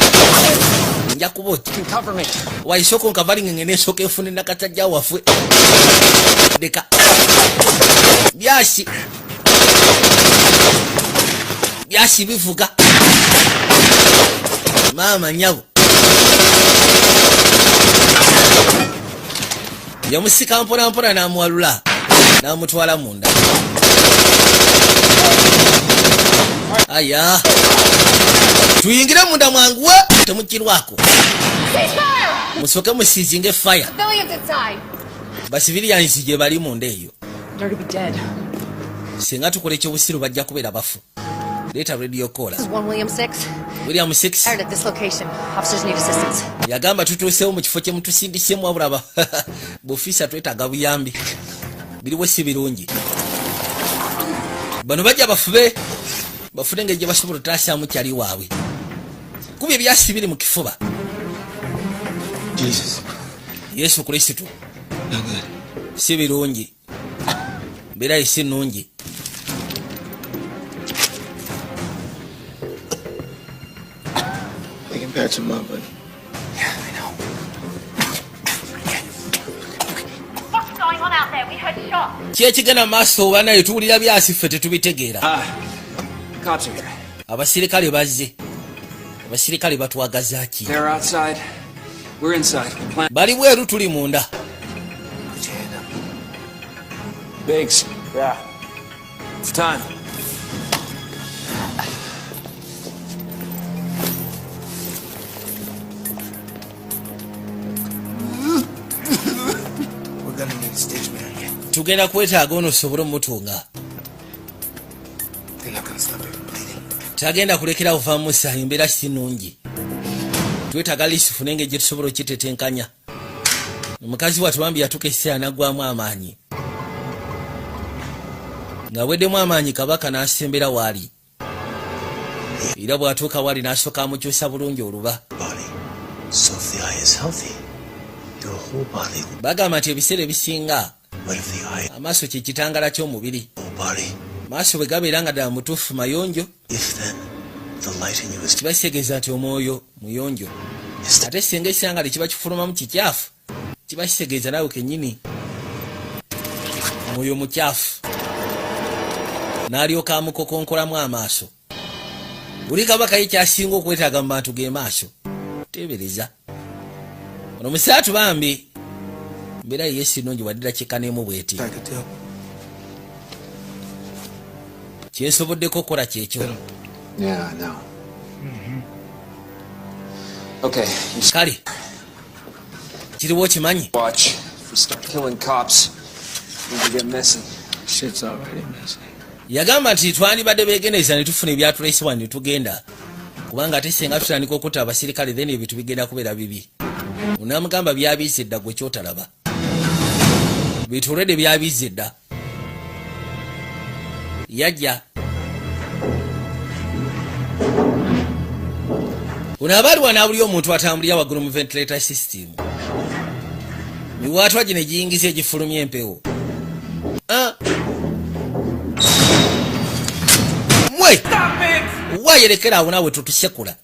[SPEAKER 1] nja kuba oti.
[SPEAKER 7] Cover me.
[SPEAKER 1] Waisooka onkavalinge ngene efune nakatajja waffe. Leka byasi byasi bivuga maama nyabo. Yamusika mpola mpola n'amuwalula n'amutwala munda. Aya, tuyingire munda mwanguwe, temukirwako. Musooke musiizinge fire.
[SPEAKER 9] Civilians inside.
[SPEAKER 1] Ba civilians gye bali munda eyo.
[SPEAKER 12] They're to be dead.
[SPEAKER 1] Singa tukola ekyobusiru bajja kubeera bafu. Leeta radio caller.
[SPEAKER 9] This is 1 William 6.
[SPEAKER 1] William 6.
[SPEAKER 9] Fired at this location. Officers need assistance.
[SPEAKER 1] Yagamba tutuusewo mu kifo kye mutusindisemu, wabula bufiisa twetaaga buyambi, biriwo si birungi. Bano bajja bafube bafune engeri gye basobola otaasyamu kyali waabwe kuba ebyasi biri mu kifuba.
[SPEAKER 4] Jesus.
[SPEAKER 1] Yesu Kristo.
[SPEAKER 4] No good.
[SPEAKER 1] Si birungi, mbeera ye si nnungi.
[SPEAKER 10] They can patch him up, but
[SPEAKER 5] What's going on out there? We heard shots.
[SPEAKER 1] Ki ekigenda mu maaso banaye? Tuwulira byasi, ffe tetubitegeera.
[SPEAKER 3] Cops are here.
[SPEAKER 1] Abasirikale bazze, abasirikale batwagaza ki?
[SPEAKER 3] They're outside. We're inside. The plan.
[SPEAKER 1] Bali bweru, tuli munda.
[SPEAKER 10] Put your hand up.
[SPEAKER 3] Biggs. Yeah. It's time.
[SPEAKER 10] We're gonna need a stitch man.
[SPEAKER 1] Tugenda kwetaaga ono osobole omutunga.
[SPEAKER 10] They're not gonna stop it bleeding.
[SPEAKER 1] Tagenda kulekera kuva musa, embeera si nnungi. Twetaaga lisufu nenge gye tusobola okitetenkanya. Omukazi wattu bambi yatuuka ekiseera naggwamu amaanyi. Ng'aweddemu amaanyi, kabaka n'asembera waali era bw'atuuka waali n'asooka amukyusa bulungi oluba.
[SPEAKER 4] Body. So if the eye is healthy, your whole body.
[SPEAKER 1] Bagamba nti ebiseera ebisinga
[SPEAKER 4] But if the eye,
[SPEAKER 1] amaaso kye kitangala ky'omubiri.
[SPEAKER 4] whole body.
[SPEAKER 1] Maaso bwe gabeera nga ddala mutuufu mayonjo,
[SPEAKER 4] If then the light in you is
[SPEAKER 1] kiba kitegeeza nti omwoyo muyonjo, ate singa ekitangala kiba kifulumamu kikyafu, kiba kitegeeza naawe kennyini Mwoyo mukyafu n'alyoka amukokonkolamu amaaso. Buli kabaka ye kyasinga okwetaaga mu bantu ge maaso. Teebereza ono musaatu bambi, mbeera ye sinungi waddira kikaneemu bweti.
[SPEAKER 10] I could tell.
[SPEAKER 1] Kyensoboddeko okukola kyekyo.
[SPEAKER 3] Yeah, I know. Okay, you
[SPEAKER 1] Kale kiriwo okimanyi.
[SPEAKER 3] watch. If we start killing cops, we can get messy.
[SPEAKER 10] Shit's already messy.
[SPEAKER 1] Yagamba nti twandibadde beegendereza ne tufuna ebyatulesibwa ne tugenda, kubanga ate senga tutandika okutta abasirikale, then ebintu bigenda kubeera bibi. Onamugamba byabize dda, gwe kyotalaba bitulwedde byabize dda. Yajja ono abaaliwa n'abuli omuntu atambulira waggulu mu ventilator system, miwaatwa gino egiyingiza egifulumya empewo. Ah. Mwe wayerekera awo naawe tutusekula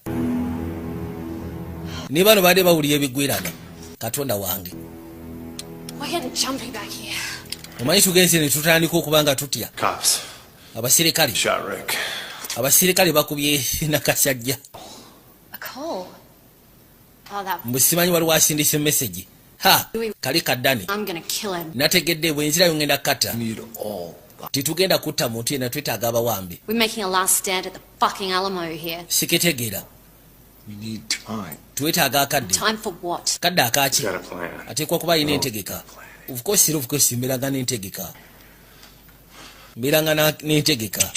[SPEAKER 1] ne bano badde bawulira ebigwirana. Katonda wange!
[SPEAKER 9] We're getting jumpy back here.
[SPEAKER 1] Omanyi tugenze ne tutandika okuba nga tutya.
[SPEAKER 11] Cops.
[SPEAKER 1] Abasirikale.
[SPEAKER 11] Shot Rick.
[SPEAKER 1] Abasirikale bakubye nakasajja.
[SPEAKER 9] A call. Oh, that.
[SPEAKER 1] Mbu simanyi waliwo asindise message. Ha, kali kaddani.
[SPEAKER 9] I'm gonna kill him.
[SPEAKER 1] Nategedde bwe nzirayo ngenda kata.
[SPEAKER 2] Need all.
[SPEAKER 1] Titugenda kutta muntu yenna, twetaaga abawambe.
[SPEAKER 9] We're making a last stand at the fucking Alamo here.
[SPEAKER 1] Sikitegeera.
[SPEAKER 2] We need time.
[SPEAKER 1] Twetaaga akadde.
[SPEAKER 9] Time for what?
[SPEAKER 1] Kadde akaki?
[SPEAKER 11] Got a plan.
[SPEAKER 1] Ateekwa kuba alina entegeka. Of course era, of course, mbeeranga n'entegeka, mbeeranga n'entegeka.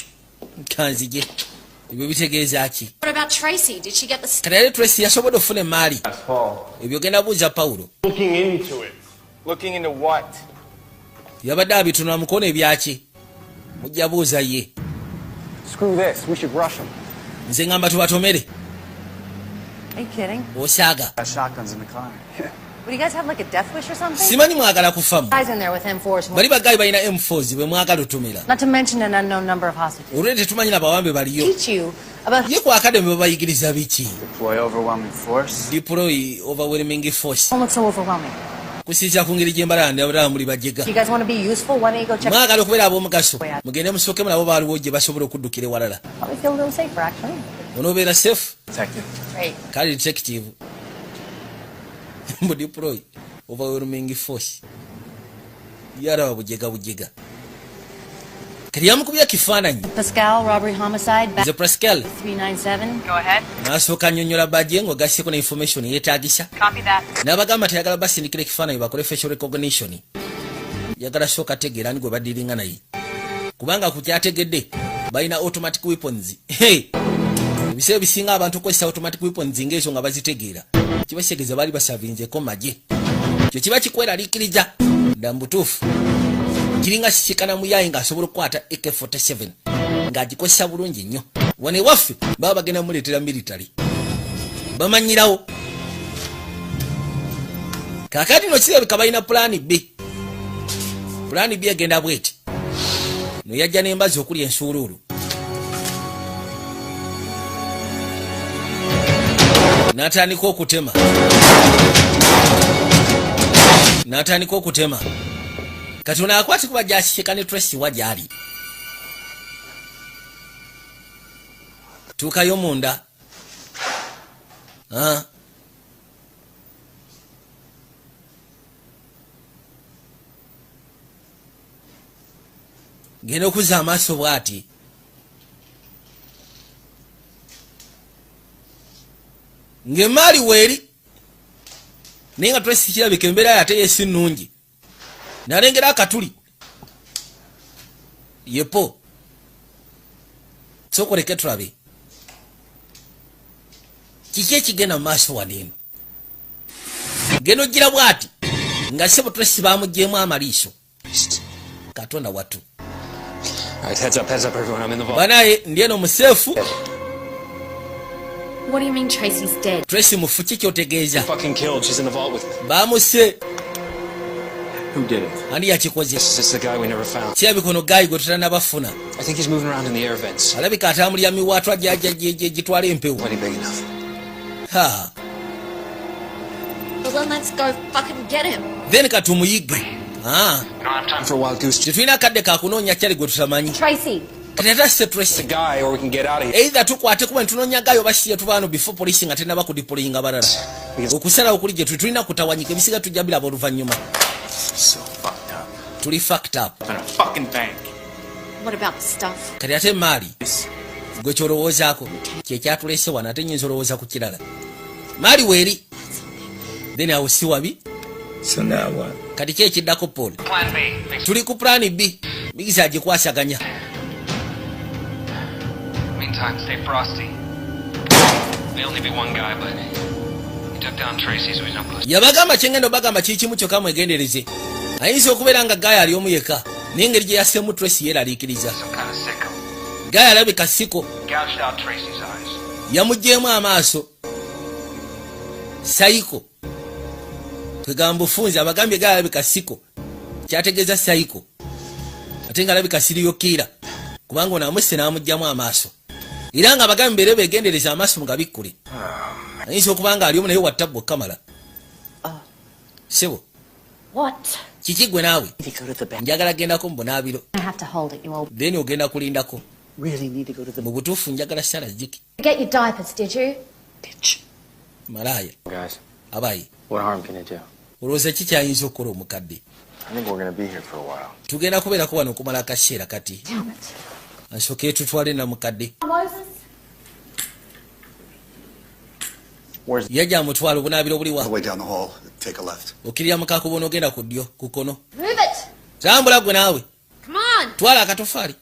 [SPEAKER 1] Kanzije, ebyo bitegeeza ki?
[SPEAKER 9] What about Tracy? Did she get the
[SPEAKER 1] Kati ate Tracy yasobodde okufuna emaali?
[SPEAKER 7] Paul.
[SPEAKER 1] Ebyo genda buuza Pawulo.
[SPEAKER 11] Looking into it.
[SPEAKER 7] Looking into what?
[SPEAKER 1] Yabadde abitunula mukono ebyaki, mujja buuza ye.
[SPEAKER 3] Screw this. We should rush them.
[SPEAKER 1] Nze ngamba tubatomere.
[SPEAKER 12] Are you kidding?
[SPEAKER 1] Osaaga.
[SPEAKER 3] Got shotguns in the car.
[SPEAKER 12] What, do you guys have like a death wish or something?
[SPEAKER 1] Simanyi mwagala kufamu.
[SPEAKER 9] Guys in there with M4s.
[SPEAKER 1] Bali bagayi balina M4s bwe mwagala otumira.
[SPEAKER 9] Not to mention an unknown number of hostages.
[SPEAKER 1] Olwedde tetumanyi nabawambe baliyo.
[SPEAKER 9] Teach you about
[SPEAKER 1] Ye ku academy babayigiriza biki?
[SPEAKER 3] Deploy overwhelming force.
[SPEAKER 1] Deploy overwhelming force.
[SPEAKER 9] Don't look so overwhelming.
[SPEAKER 1] Kusinzira ku ngeri gyembalala ndabala muli bajega.
[SPEAKER 9] If you guys want to be useful, why don't you go check?
[SPEAKER 1] Mwagala okubeera ab'omugaso, mugende musooke mulabo baaliwo gye basobola okuddukira ewalala.
[SPEAKER 9] Probably feel a little safer, actually.
[SPEAKER 1] Onoobeera safe.
[SPEAKER 3] Detective.
[SPEAKER 9] Great.
[SPEAKER 1] Kale detective, mu deploy overwhelming force, yaraba bujega bujega. Kati yamukubya kifaananyi.
[SPEAKER 9] Pascal, robbery, homicide, back
[SPEAKER 1] Nze Pascal.
[SPEAKER 9] 397. Go ahead.
[SPEAKER 1] N'asooka annyonnyola bajje ng'ogasseko ne information yeetaagisa.
[SPEAKER 12] Copy that.
[SPEAKER 1] N'abagamba teyagala basindikira ekifaananyi bakole facial recognition, yagala sooka tegeera ani gwe badiringa naye, kubanga ku kyategedde balina automatic weapons. Hey! Ebiseera ebisinga abantu okukozesa automatic weapons ng'ezo nga bazitegeera kibasegeeza baali basavinzeko magye. Kyo kiba kikweraliikiriza dda mu butuufu kiringa sisikana muyayi ng'asobola okukwata AK47 ng'agikozesa bulungi nnyo. Wano ewaffe baba bagenda muleetera military bamanyirawo. Kaakati no kirabika balina plan B. Plan B egenda bweti: no yajja n'embazi okuli ensuuluulu n'atandika okutema, n'atandika okutema. Kati ono akwati kuba gyasiseka ne Tracy wa gyali tuukayo munda. Ah. Genda okuzza amaaso bw'ati ng'emaali weeri, naye nga Tracy kirabika embeera ye ate ye si nnungi. Nalengera akatuli yepo sokoleke tulabe kiki ekigenda mu maaso wano eno. Genda ogira bw'ati nga sebo Tracy bamugyemu amaliiso. Katonda watu!
[SPEAKER 3] All right, heads up, everyone. I'm in the vault.
[SPEAKER 1] Banaye ndi eno mu safe.
[SPEAKER 9] What do you mean Tracy's dead?
[SPEAKER 1] Tracy mufu, ki kyotegeeza?
[SPEAKER 3] Fucking killed. She's in the vault with me.
[SPEAKER 1] Bamuse.
[SPEAKER 3] Who did it?
[SPEAKER 1] Ani yakikoze?
[SPEAKER 3] This is the guy we never found.
[SPEAKER 1] Kirabika ono guy gwe tutanabafuna.
[SPEAKER 3] I think he's moving around in the air vents.
[SPEAKER 1] Alabika atambulira miwaatwa gitwala empewo.
[SPEAKER 3] Plenty big enough.
[SPEAKER 1] Ha.
[SPEAKER 9] Well, then let's go fucking get him.
[SPEAKER 1] Then katumuyigge. Ah.
[SPEAKER 3] We don't have time for a wild goose.
[SPEAKER 1] Tetulina kadde kakunoonya kyali gwe tutamanyi.
[SPEAKER 9] Tracy.
[SPEAKER 1] Kati ate se Tracy.
[SPEAKER 3] The guy, or we can get out of here.
[SPEAKER 1] Either tukwate kuba ntunoonya guy oba siye tuvaano before polisi nga tenaba kudeployinga balala. Okusalawo kuli gye tuli, tulina kutawanyika, ebisiga tujja biraba oluvannyuma.
[SPEAKER 3] So fucked up.
[SPEAKER 1] Tuli fucked up.
[SPEAKER 11] In a fucking bank.
[SPEAKER 9] What about the stuff?
[SPEAKER 1] Kati ate maali gwe kyolowoozaako kyekyatulese wano, ate nyinza olowooza ku kirala. Maali weeri, then awo si wabi.
[SPEAKER 10] So now what?
[SPEAKER 1] Kati ki ekiddako, Paul?
[SPEAKER 7] Plan B.
[SPEAKER 1] Tuli ku plan B, migisa agikwasaganya.
[SPEAKER 7] Meantime, stay frosty. May only be one guy, but he took down Tracy, so he's no pussy.
[SPEAKER 1] Yabagamba kyengenda obagamba kiri kimu kyokka, mwegendereze, ayinza okubeera nga guy ali omu yekka, naye engeri gye yassemu Tracy yeeraliikiriza.
[SPEAKER 7] Some kind of sicko.
[SPEAKER 1] Guy alabika sicko.
[SPEAKER 7] Gouged out Tracy's eyes.
[SPEAKER 1] Yamuggyemu amaaso, psycho. Kwegamba bufunzi abagambye guy alabika sicko, kyategeeza psycho, ate nga alabika serial killer, kubanga ono amusse n'amuggyamu amaaso, era nga abagambye beere begendereza amaaso mugabikkule, ayinza okuba nga ali omu, naye wattabwa okukamala sebo.
[SPEAKER 5] What?
[SPEAKER 1] Kiki gwe naawe?
[SPEAKER 8] To go to the bath.
[SPEAKER 1] Njagala gendako mu bunaabiro.
[SPEAKER 9] I have to hold it, you old.
[SPEAKER 1] Then ogenda kulindako.
[SPEAKER 8] Really need to go to the
[SPEAKER 1] Mu butuufu njagala sala jiki.
[SPEAKER 9] Get your diapers, did you?
[SPEAKER 8] bitch.
[SPEAKER 1] Malaaya.
[SPEAKER 7] Guys,
[SPEAKER 1] Abayi.
[SPEAKER 7] what harm can it do?
[SPEAKER 1] Olowooza ki kyayinza okukola omukadde?
[SPEAKER 3] I think we're gonna be here for a while.
[SPEAKER 1] Tugenda kubeerako wano okumala akaseera kati.
[SPEAKER 9] Damn it.
[SPEAKER 1] Ansooke tutwale namukadde.
[SPEAKER 9] Moses?
[SPEAKER 3] Where's
[SPEAKER 1] Yajja amutwala obunaabiro buliwa?
[SPEAKER 6] All the way down the hall. Take a left.
[SPEAKER 1] Okkirira mu kakubo n'ogenda ku ddyo, ku kkono.
[SPEAKER 9] Move it!
[SPEAKER 1] Tambula gwe naawe.
[SPEAKER 9] Come on!
[SPEAKER 1] Twala akatofaali.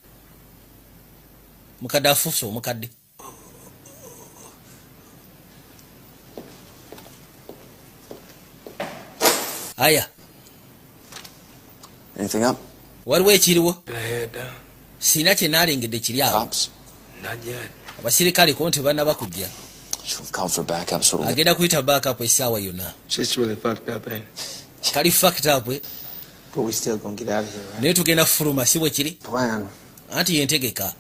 [SPEAKER 1] Mukadde afuuse omukadde. Aya.
[SPEAKER 3] Anything up?
[SPEAKER 1] Waliwo ekiriwo?
[SPEAKER 10] I head down.
[SPEAKER 1] Siina kye naalengedde kiri awo.
[SPEAKER 3] Cops?
[SPEAKER 10] Not yet.
[SPEAKER 1] Abasirikale ko nti bannaba kujja.
[SPEAKER 3] Should have called for backup. So
[SPEAKER 1] Agenda kuyita backup essaawa yonna.
[SPEAKER 10] Shit's really fucked up, ain't it?
[SPEAKER 1] Kali fucked up, eh?
[SPEAKER 10] But we still gonna get out of here, right?
[SPEAKER 1] Naye tugenda fuluma, si bwe kiri?
[SPEAKER 3] Plan.
[SPEAKER 1] Anti yentegeka.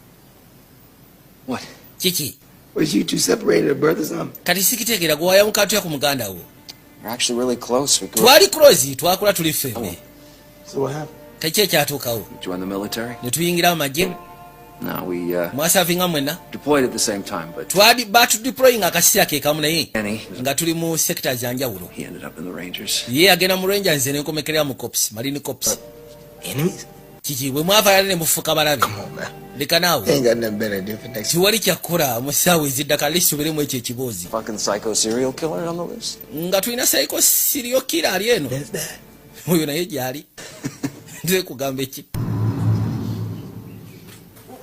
[SPEAKER 3] What?
[SPEAKER 1] Kiki?
[SPEAKER 10] Was you two separated at birth or something?
[SPEAKER 1] Kati sikitegeera, gwe wayawuka ku muganda wo?
[SPEAKER 3] We're actually really close. We grew up.
[SPEAKER 1] Twali close, twakula tuli ffembe.
[SPEAKER 10] So what happened?
[SPEAKER 1] Kaki ekyatuukawo?
[SPEAKER 3] Joined the military?
[SPEAKER 1] Ne tuyingira amagye.
[SPEAKER 3] No, we
[SPEAKER 1] Mwasavinga mwenna?
[SPEAKER 3] deployed at the same time, but
[SPEAKER 1] Twali batudeploying akaseera ke kamu, naye
[SPEAKER 3] Danny,
[SPEAKER 1] nga tuli mu sector zanjawulo.
[SPEAKER 3] he ended up in the Rangers.
[SPEAKER 1] Ye agenda mu Rangers, nze nenkomekerera mu corps, Marine Corps.
[SPEAKER 10] Enemies?
[SPEAKER 1] Kiki, bwe mwava ne mufuuka balabe?
[SPEAKER 10] Come on, man.
[SPEAKER 1] Leka naawe.
[SPEAKER 10] Ain't got nothing better to do for next.
[SPEAKER 1] Tiwali kyakukola mu ssaawa eziddaka lisubiremu ekyo ekiboozi.
[SPEAKER 3] Fucking psycho serial killer on the list?
[SPEAKER 1] Nga tulina psycho serial killer ali eno.
[SPEAKER 10] There's that.
[SPEAKER 1] Oyo naye gyali, nze kugamba eki?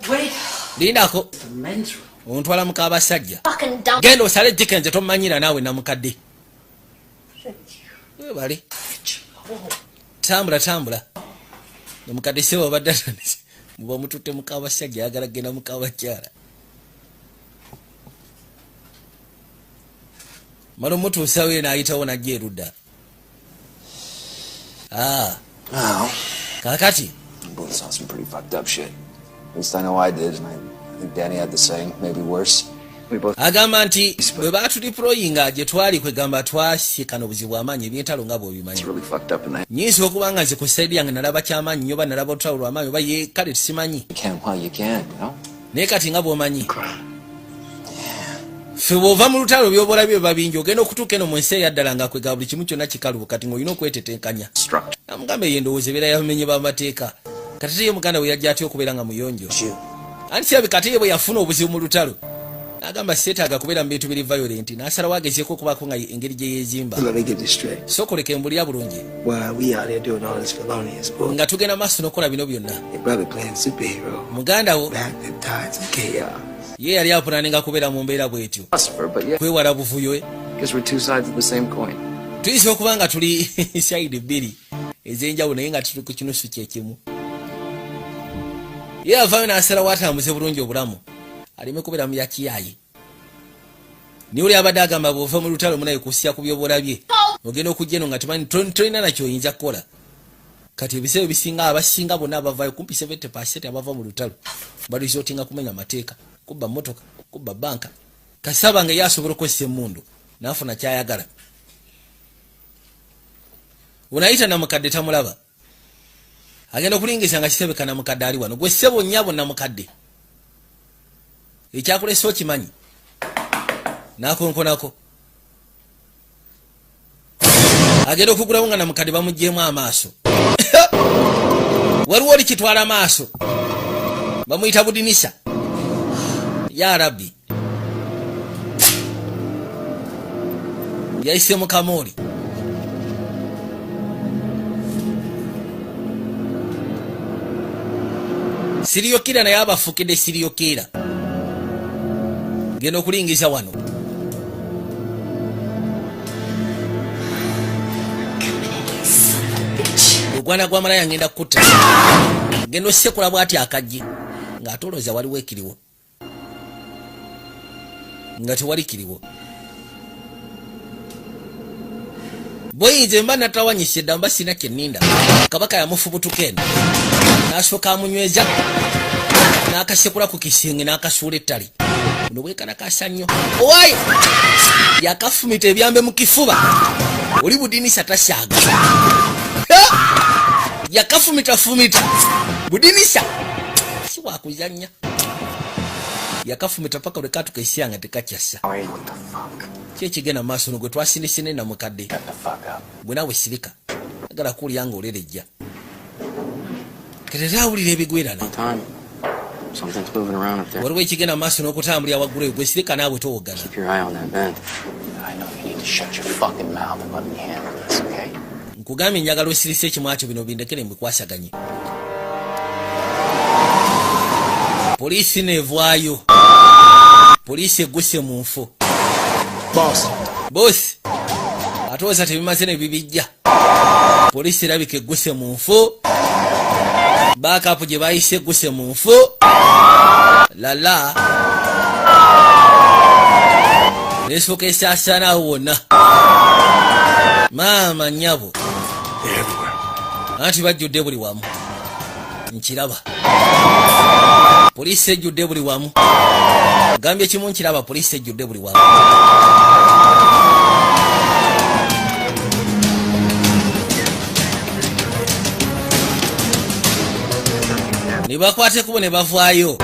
[SPEAKER 8] Wait.
[SPEAKER 1] Lindako.
[SPEAKER 8] The men's room.
[SPEAKER 1] Ontwala mu kabasajja.
[SPEAKER 5] Fucking dumb.
[SPEAKER 1] Genda osale jike, nze tomanyira naawe namukadde. Webale, tambula tambula. Omukadde sebo abadde atandise, muba mututte mu kabasajja, ayagala genda mu kabakyala. Mala omutuusawo ye n'ayitawo najja erudda. Ah,
[SPEAKER 3] Oh.
[SPEAKER 1] kaakati.
[SPEAKER 3] We both saw some pretty fucked up shit. At least I know I did, and I think Danny had the same, maybe worse. We both
[SPEAKER 1] Agamba nti bwe baatudeployinga gye twali, kwegamba twasikana obuzibu amaanyi, ebyentalo nga bw'obimanyi.
[SPEAKER 3] It's really fucked up in the
[SPEAKER 1] Nyinza okuba nga nze ku side yange nalaba kyamaanyi nnyo, oba nalaba olutalo lwamaanyi, oba ye, kale simanyi.
[SPEAKER 3] You can while you can, you know?
[SPEAKER 1] Naye kati nga bw'omanyi, ffe bw'ova mu lutalo byoba olabye biba bingi, ogenda okutuuka eno mu nsi eyaddala nga kwega buli kimu kyonna kikalubo, kati ng'olina okwetetenkanya.
[SPEAKER 3] Structure.
[SPEAKER 1] Amugamba eyo endowooza ebeera yabamenyi b'amateeka. Kati te ye muganda we yajja atya okubeera nga muyonjo? Anti kirabika ate ye bwe yafuna obuzibu mu lutalo n'agamba seetaaga kubeera mu bintu biri violent, n'asalawo agezeeko okubaako nga engeri gye yeezimba.
[SPEAKER 10] Let me get this straight.
[SPEAKER 1] Sookoleka embulira bulungi.
[SPEAKER 10] While we out here doing all this felonious bull,
[SPEAKER 1] Nga tugenda maaso n'okukola bino byonna,
[SPEAKER 10] your brother playing superhero,
[SPEAKER 1] muganda wo
[SPEAKER 10] back the tides of chaos.
[SPEAKER 1] ye yali apulaninga kubeera mu mbeera bw'etyo,
[SPEAKER 3] Philosopher, but yeah,
[SPEAKER 1] kwewala buvuyo.
[SPEAKER 3] guess we're two sides of the same coin.
[SPEAKER 1] Tuyinza okuba nga tuli side bbiri ez'enjawulo, naye nga tuli ku kinusu kyekimu. Ye avaayo n'asalawo atambuze bulungi obulamu, aleme kubeera mu yakiyaayi. Niye oli abadde agamba bw'ova mu lutalo munaye kusya ku byobalabye, ogenda okujja eno nga temanyi tolina nakyoyinza kukola. Kati ebiseera ebisinga, abasinga bonna abavaayo, kumpi 70 abava mu lutalo baresortinga kumenya mateeka, kubba motoka, kubba banka, kasaba nga ye asobola okukozesa emmundu n'afuna kyayagala. Onayita namukadde tamulaba. Agenda okulingiza nga kisebeka namukadde ali wano. Gwe ssebo nnyabo namukadde, ekyakulesa okimanyi. N'akonkonako, agenda okugulawo nga namukadde bamugyemu amaaso. Waliwo oli kitwala maaso, bamuyita budinisa. Ya Rabbi, yayise mu kamooli. Serial killer, naye abafukidde serial killer. Genda okulingiza wano. Ogwana gwa malaya, ngenda kutta. Genda osekula bwati akajji ng'ate olowooza waliwo ekiriwo, nga tewali kiriwo. Bweyinza mba natawanyisa edda, mba sina kyeninda. Kabaka yamufubutuka eno, n'asooka amunyweza, n'akasekula ku kisenge, n'akasuula ettale. Buno bwekalakasa nnyo. Owaayi, yakafumita ebyambe mu kifuba. Oli budinisa tasaaga. Yakafumitafumita budinisa, si wakuzanya. Yakafumita paka lwe katuka esyanga tekakyassa. Ki ekigenda mu maaso? No gwe twasindise ne namukadde gwe naawe sirika, agala kuwulira nga olerejja. Kati awulira ebigwerana.
[SPEAKER 7] Time. Something's moving around up there.
[SPEAKER 1] Waliwo ekigenda mu maaso n'okutambulira waggulu eyo. Gwe sirika naawe, towogana.
[SPEAKER 7] Keep your eye on that vent.
[SPEAKER 3] I know you need to shut your fucking mouth and let me handle this, okay?
[SPEAKER 1] Nkugambye njagala osirise ekimwakyo, bino bindekere mbikwasaganye. Poliisi nevaayo, poliisi egguse mu nfo.
[SPEAKER 2] Boss.
[SPEAKER 1] Bosi atooza tebimaze ne bibijja. Poliisi erabika egguse mu nfo, backup gye bayise egguse mu nfo lala, nesooka esaasaana awo wonna. Maama nnyabo, anti bajjudde buli wamu. Nkiraba poliisi ejjudde buli wamu. Gambye kimu, nkiraba poliisi ejjudde buli wamu. Ne bakwata ekkubo ne bavaayo.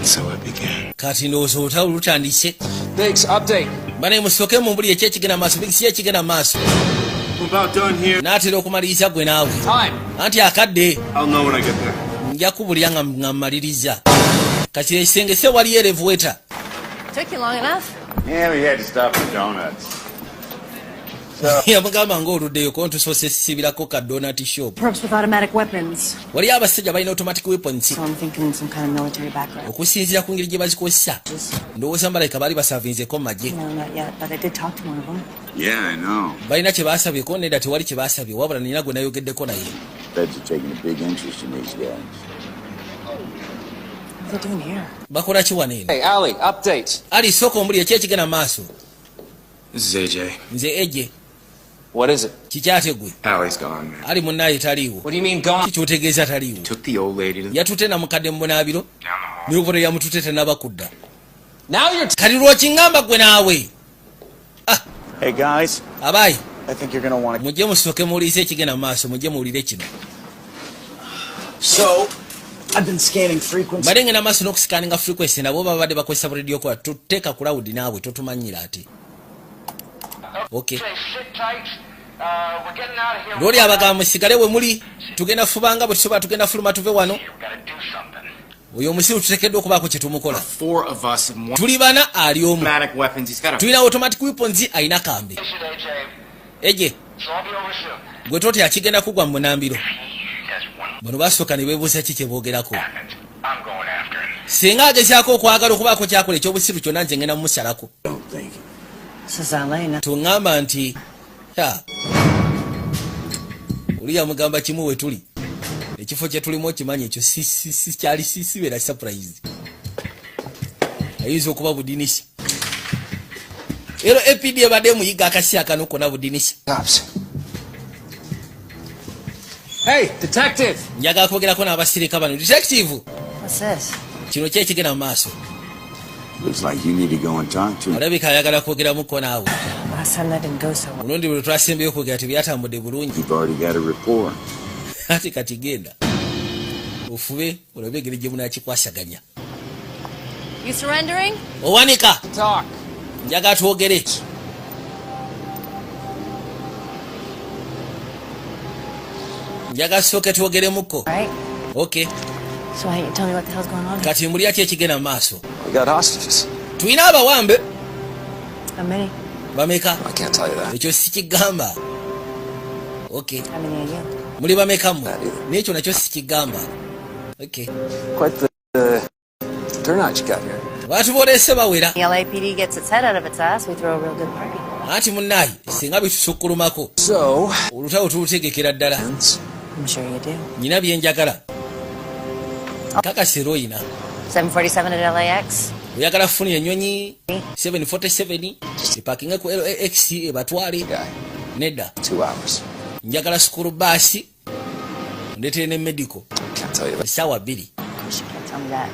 [SPEAKER 2] So it began.
[SPEAKER 1] Kati ndowooza olutalo lutandise.
[SPEAKER 7] Biggs, update.
[SPEAKER 1] Bane musooke mumbuli eki ekigenda maaso. Biggs, ekigenda maaso?
[SPEAKER 11] I'm about done here.
[SPEAKER 1] Naatera okumaliriza gwe naawe.
[SPEAKER 7] Time.
[SPEAKER 1] Anti akadde.
[SPEAKER 11] I'll know when I get there.
[SPEAKER 1] Nja kubulya nga mmaliriza. Kati ekisenge se waliyo elevator.
[SPEAKER 12] Took you long enough.
[SPEAKER 11] Yeah, we had to stop for donuts.
[SPEAKER 1] Yamugamba ngaoluddeyo ko ntusoose sisibirako ka donut shop.
[SPEAKER 9] Perps with automatic weapons.
[SPEAKER 1] Waliyo abasajja balina automatic weapons.
[SPEAKER 9] So I'm thinking some kind of military background.
[SPEAKER 1] Okusinziira ku ngeri gye bazikozesa, ndowooza mbalabika baali basavinzeko mu magye.
[SPEAKER 9] No, not yet, but I did talk to one of them.
[SPEAKER 11] Yeah, I know.
[SPEAKER 1] Balina kye basabyeko? Nedda, tewali kye basabye, wabula nina gwe nayogeddeko naye.
[SPEAKER 11] Feds are taking a big interest in these guys.
[SPEAKER 9] What are they doing here?
[SPEAKER 1] Bakola ki wano eno?
[SPEAKER 7] Hey, Allie, update.
[SPEAKER 1] Ali, sooka ombuli eki ekigenda mu maaso.
[SPEAKER 7] This is AJ.
[SPEAKER 1] Nze AJ.
[SPEAKER 7] What is it?
[SPEAKER 1] Kikyate gwe?
[SPEAKER 7] Allie's gone, man.
[SPEAKER 1] Ali munaaye taliiwo.
[SPEAKER 7] What do you mean gone?
[SPEAKER 1] Kikyotegeeza taliiwo?
[SPEAKER 7] Took the old lady to
[SPEAKER 1] Yatute namukadde mu bunaabiro, nibuvule yamutute tanaba kudda.
[SPEAKER 7] Now you're
[SPEAKER 1] Kati lwokiŋŋamba gwe naawe.
[SPEAKER 11] Hey, guys.
[SPEAKER 1] Abaayi.
[SPEAKER 11] I think you're gonna want to.
[SPEAKER 1] Mujje musooke muwulirize ekigenda mu maaso, mujje muwulire kino.
[SPEAKER 4] So, I've been scanning frequency.
[SPEAKER 1] Mbadde ngenda maaso n'okusikaninga frequency, nabo babadde bakozesa bu radio kola. Tuteeka ku loud naawe totumanyira ate. Okay, lwoli abagamba musigale we muli, tugenda fubanga bwe tusobola, tugenda fuluma tuve wano. Oyo omusiru tuteekeddwa okubaako kye tumukola.
[SPEAKER 7] Four of us and one
[SPEAKER 1] Tuli bana, ali omu.
[SPEAKER 7] automatic weapons. He's got a
[SPEAKER 1] Tulina automatic weapons, alina kambe. AJ, gwe totya, akigenda kugwa mu munambiro. Bano basooka ne beebuuza ki kye boogerako. Singa agezaako okwagala okubaako kyakola ekyobusiru kyonna, nze ngenda mumusalako.
[SPEAKER 9] This is LA now.
[SPEAKER 1] Tuŋŋamba nti ha, oli yamugamba kimu, we tuli ekifo kye tulimu okimanyi ekyo kyali sibeera surprise, ayinza okuba budinisa. Era APD ebadde emuyiga akasi akano kona budinisa.
[SPEAKER 3] Cops.
[SPEAKER 7] Hey, detective!
[SPEAKER 1] Njagala kwogerako n'abasirika bano, detective.
[SPEAKER 9] What's this?
[SPEAKER 1] Kino ki ekigenda mu maaso?
[SPEAKER 11] Looks like you need to go and talk to him.
[SPEAKER 1] Alabika ayagala kwogeramuko naawe.
[SPEAKER 9] Last time that didn't go so well.
[SPEAKER 1] Mulundi bwe twasembyeyo okwogera tebyatambudde bulungi.
[SPEAKER 11] You've already got a rapport.
[SPEAKER 1] Ati kati genda ofube olabe engeri gye munakikwasaganya.
[SPEAKER 12] You surrendering?
[SPEAKER 1] Owanika?
[SPEAKER 3] Talk.
[SPEAKER 1] Njagala twogere. Njagala sooke twogeremuko.
[SPEAKER 9] All right.
[SPEAKER 1] Okay.
[SPEAKER 9] So why don't you tell me what the hell's going on here?
[SPEAKER 1] Kati mbulira ki ekigenda mu maaso?
[SPEAKER 3] We got hostages.
[SPEAKER 1] Tulina abawambe.
[SPEAKER 9] How many?
[SPEAKER 1] Bameka?
[SPEAKER 3] I can't tell you that.
[SPEAKER 1] Ekyo sikigamba, okay.
[SPEAKER 9] How many are you?
[SPEAKER 1] Muli bameka mmwe? N'ekyo nakyo sikigamba, okay.
[SPEAKER 3] Quite the turnout you got here.
[SPEAKER 1] Abantu boolese bawera.
[SPEAKER 9] The LAPD gets its head out of its ass, we throw a real good party.
[SPEAKER 1] Anti munnaye singa bitusukkulumako,
[SPEAKER 3] So,
[SPEAKER 1] olutalo tulutegekera ddala.
[SPEAKER 9] I'm sure you do.
[SPEAKER 1] Nyina byenjagala kakasera oyina.
[SPEAKER 9] 747 at LAX.
[SPEAKER 1] Oyagala funa ennyonyi 747 epakinge ku LAX ebatwale? Nedda.
[SPEAKER 3] 2 hours.
[SPEAKER 1] Njagala school bus, ondeetere ne medical.
[SPEAKER 3] Can't tell you that.
[SPEAKER 1] Essaawa 2.
[SPEAKER 9] Of course you can't tell me that.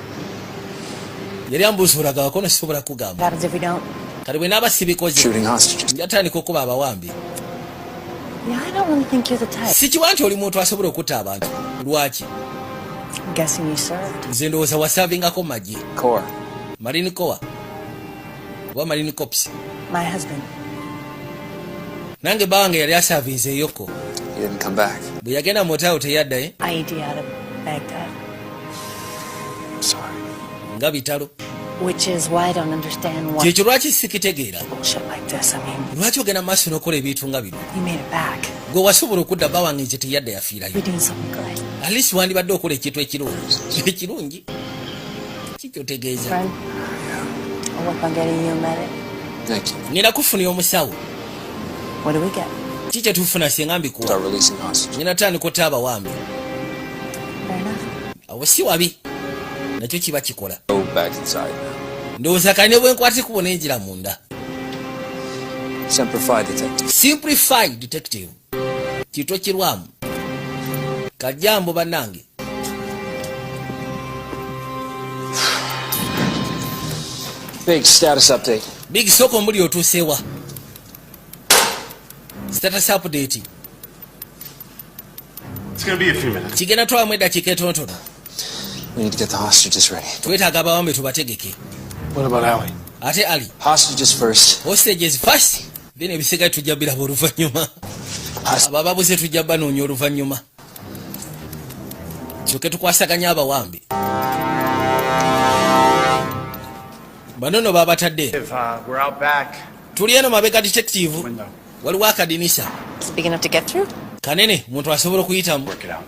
[SPEAKER 1] Yali ambuuza olagawako nosisobola kugamba.
[SPEAKER 9] What happens if we don't?
[SPEAKER 1] Kati bwe naaba sibikoze?
[SPEAKER 3] Shooting hostages.
[SPEAKER 1] Njatandika okuba abawambi.
[SPEAKER 9] Yeah, I don't really think you're the type.
[SPEAKER 1] Sikiwa nti oli muntu asobola okutta abantu. Lwaki?
[SPEAKER 9] I'm guessing you served.
[SPEAKER 1] Nze ndowooza wasaavingako magye.
[SPEAKER 3] Corps.
[SPEAKER 1] Marine Corps oba Marine Corps.
[SPEAKER 9] My husband.
[SPEAKER 1] Nange bba wange yali asaavinze eyoko.
[SPEAKER 3] He didn't come back.
[SPEAKER 1] Bwe yagenda mu motaawo teyaddaye.
[SPEAKER 9] IED out of Baghdad.
[SPEAKER 3] Sorry.
[SPEAKER 1] Nga bitalo.
[SPEAKER 9] Which is why I don't understand why
[SPEAKER 1] Kyekyo lwaki sikitegeera.
[SPEAKER 9] bullshit like this. I mean,
[SPEAKER 1] Lwaki ogenda mu maaso n'okola ebintu nga bino?
[SPEAKER 9] you made it back.
[SPEAKER 1] Gwe wasobola okudda, bba wange nze teyadda, yafiirayo.
[SPEAKER 9] You're doing something good.
[SPEAKER 1] At least wandibadde okola ekintu ekirungi. Ekirungi kikyotegeeza?
[SPEAKER 9] Friend, I'll work on getting you a medic.
[SPEAKER 3] Thank you.
[SPEAKER 1] Ngenda kufunira omusawo.
[SPEAKER 9] What do we get?
[SPEAKER 1] Ki kyetufuna singa mbikuwa?
[SPEAKER 3] Start releasing hostages.
[SPEAKER 1] Ngenda tandika otta abawambi.
[SPEAKER 9] Fair enough.
[SPEAKER 1] Awo si wabi, nakyo kiba kikola.
[SPEAKER 3] Go back inside now.
[SPEAKER 1] Ndowooza kali ne bwenkwata ekubo nenjira munda.
[SPEAKER 3] Semper Fi, detective.
[SPEAKER 1] Simplify detective, kito kirwamu kajambo bannange.
[SPEAKER 3] Big status update.
[SPEAKER 1] Big, soko mbuli otuusewa? Status update.
[SPEAKER 2] It's gonna be a few minutes.
[SPEAKER 1] Kigenda twalamu eddakiika etonotono.
[SPEAKER 3] We need to get the hostages ready.
[SPEAKER 1] Twetaaga abawambe tubategeke.
[SPEAKER 2] What about Allie?
[SPEAKER 1] Ate Ali?
[SPEAKER 3] Hostages first.
[SPEAKER 1] Hostages first, then ebisigaye tujja biraba oluvannyuma. Abo ababuze tujja banoonya oluvannyuma, kyokka tukwasaganya abawambe bano no babatadde.
[SPEAKER 2] We're out back.
[SPEAKER 1] Tuli eno mabega, detective, waliwo akadinisa.
[SPEAKER 9] Is it big enough to get through?
[SPEAKER 1] Kanene, omuntu asobola okuyitamu.
[SPEAKER 2] Work it out.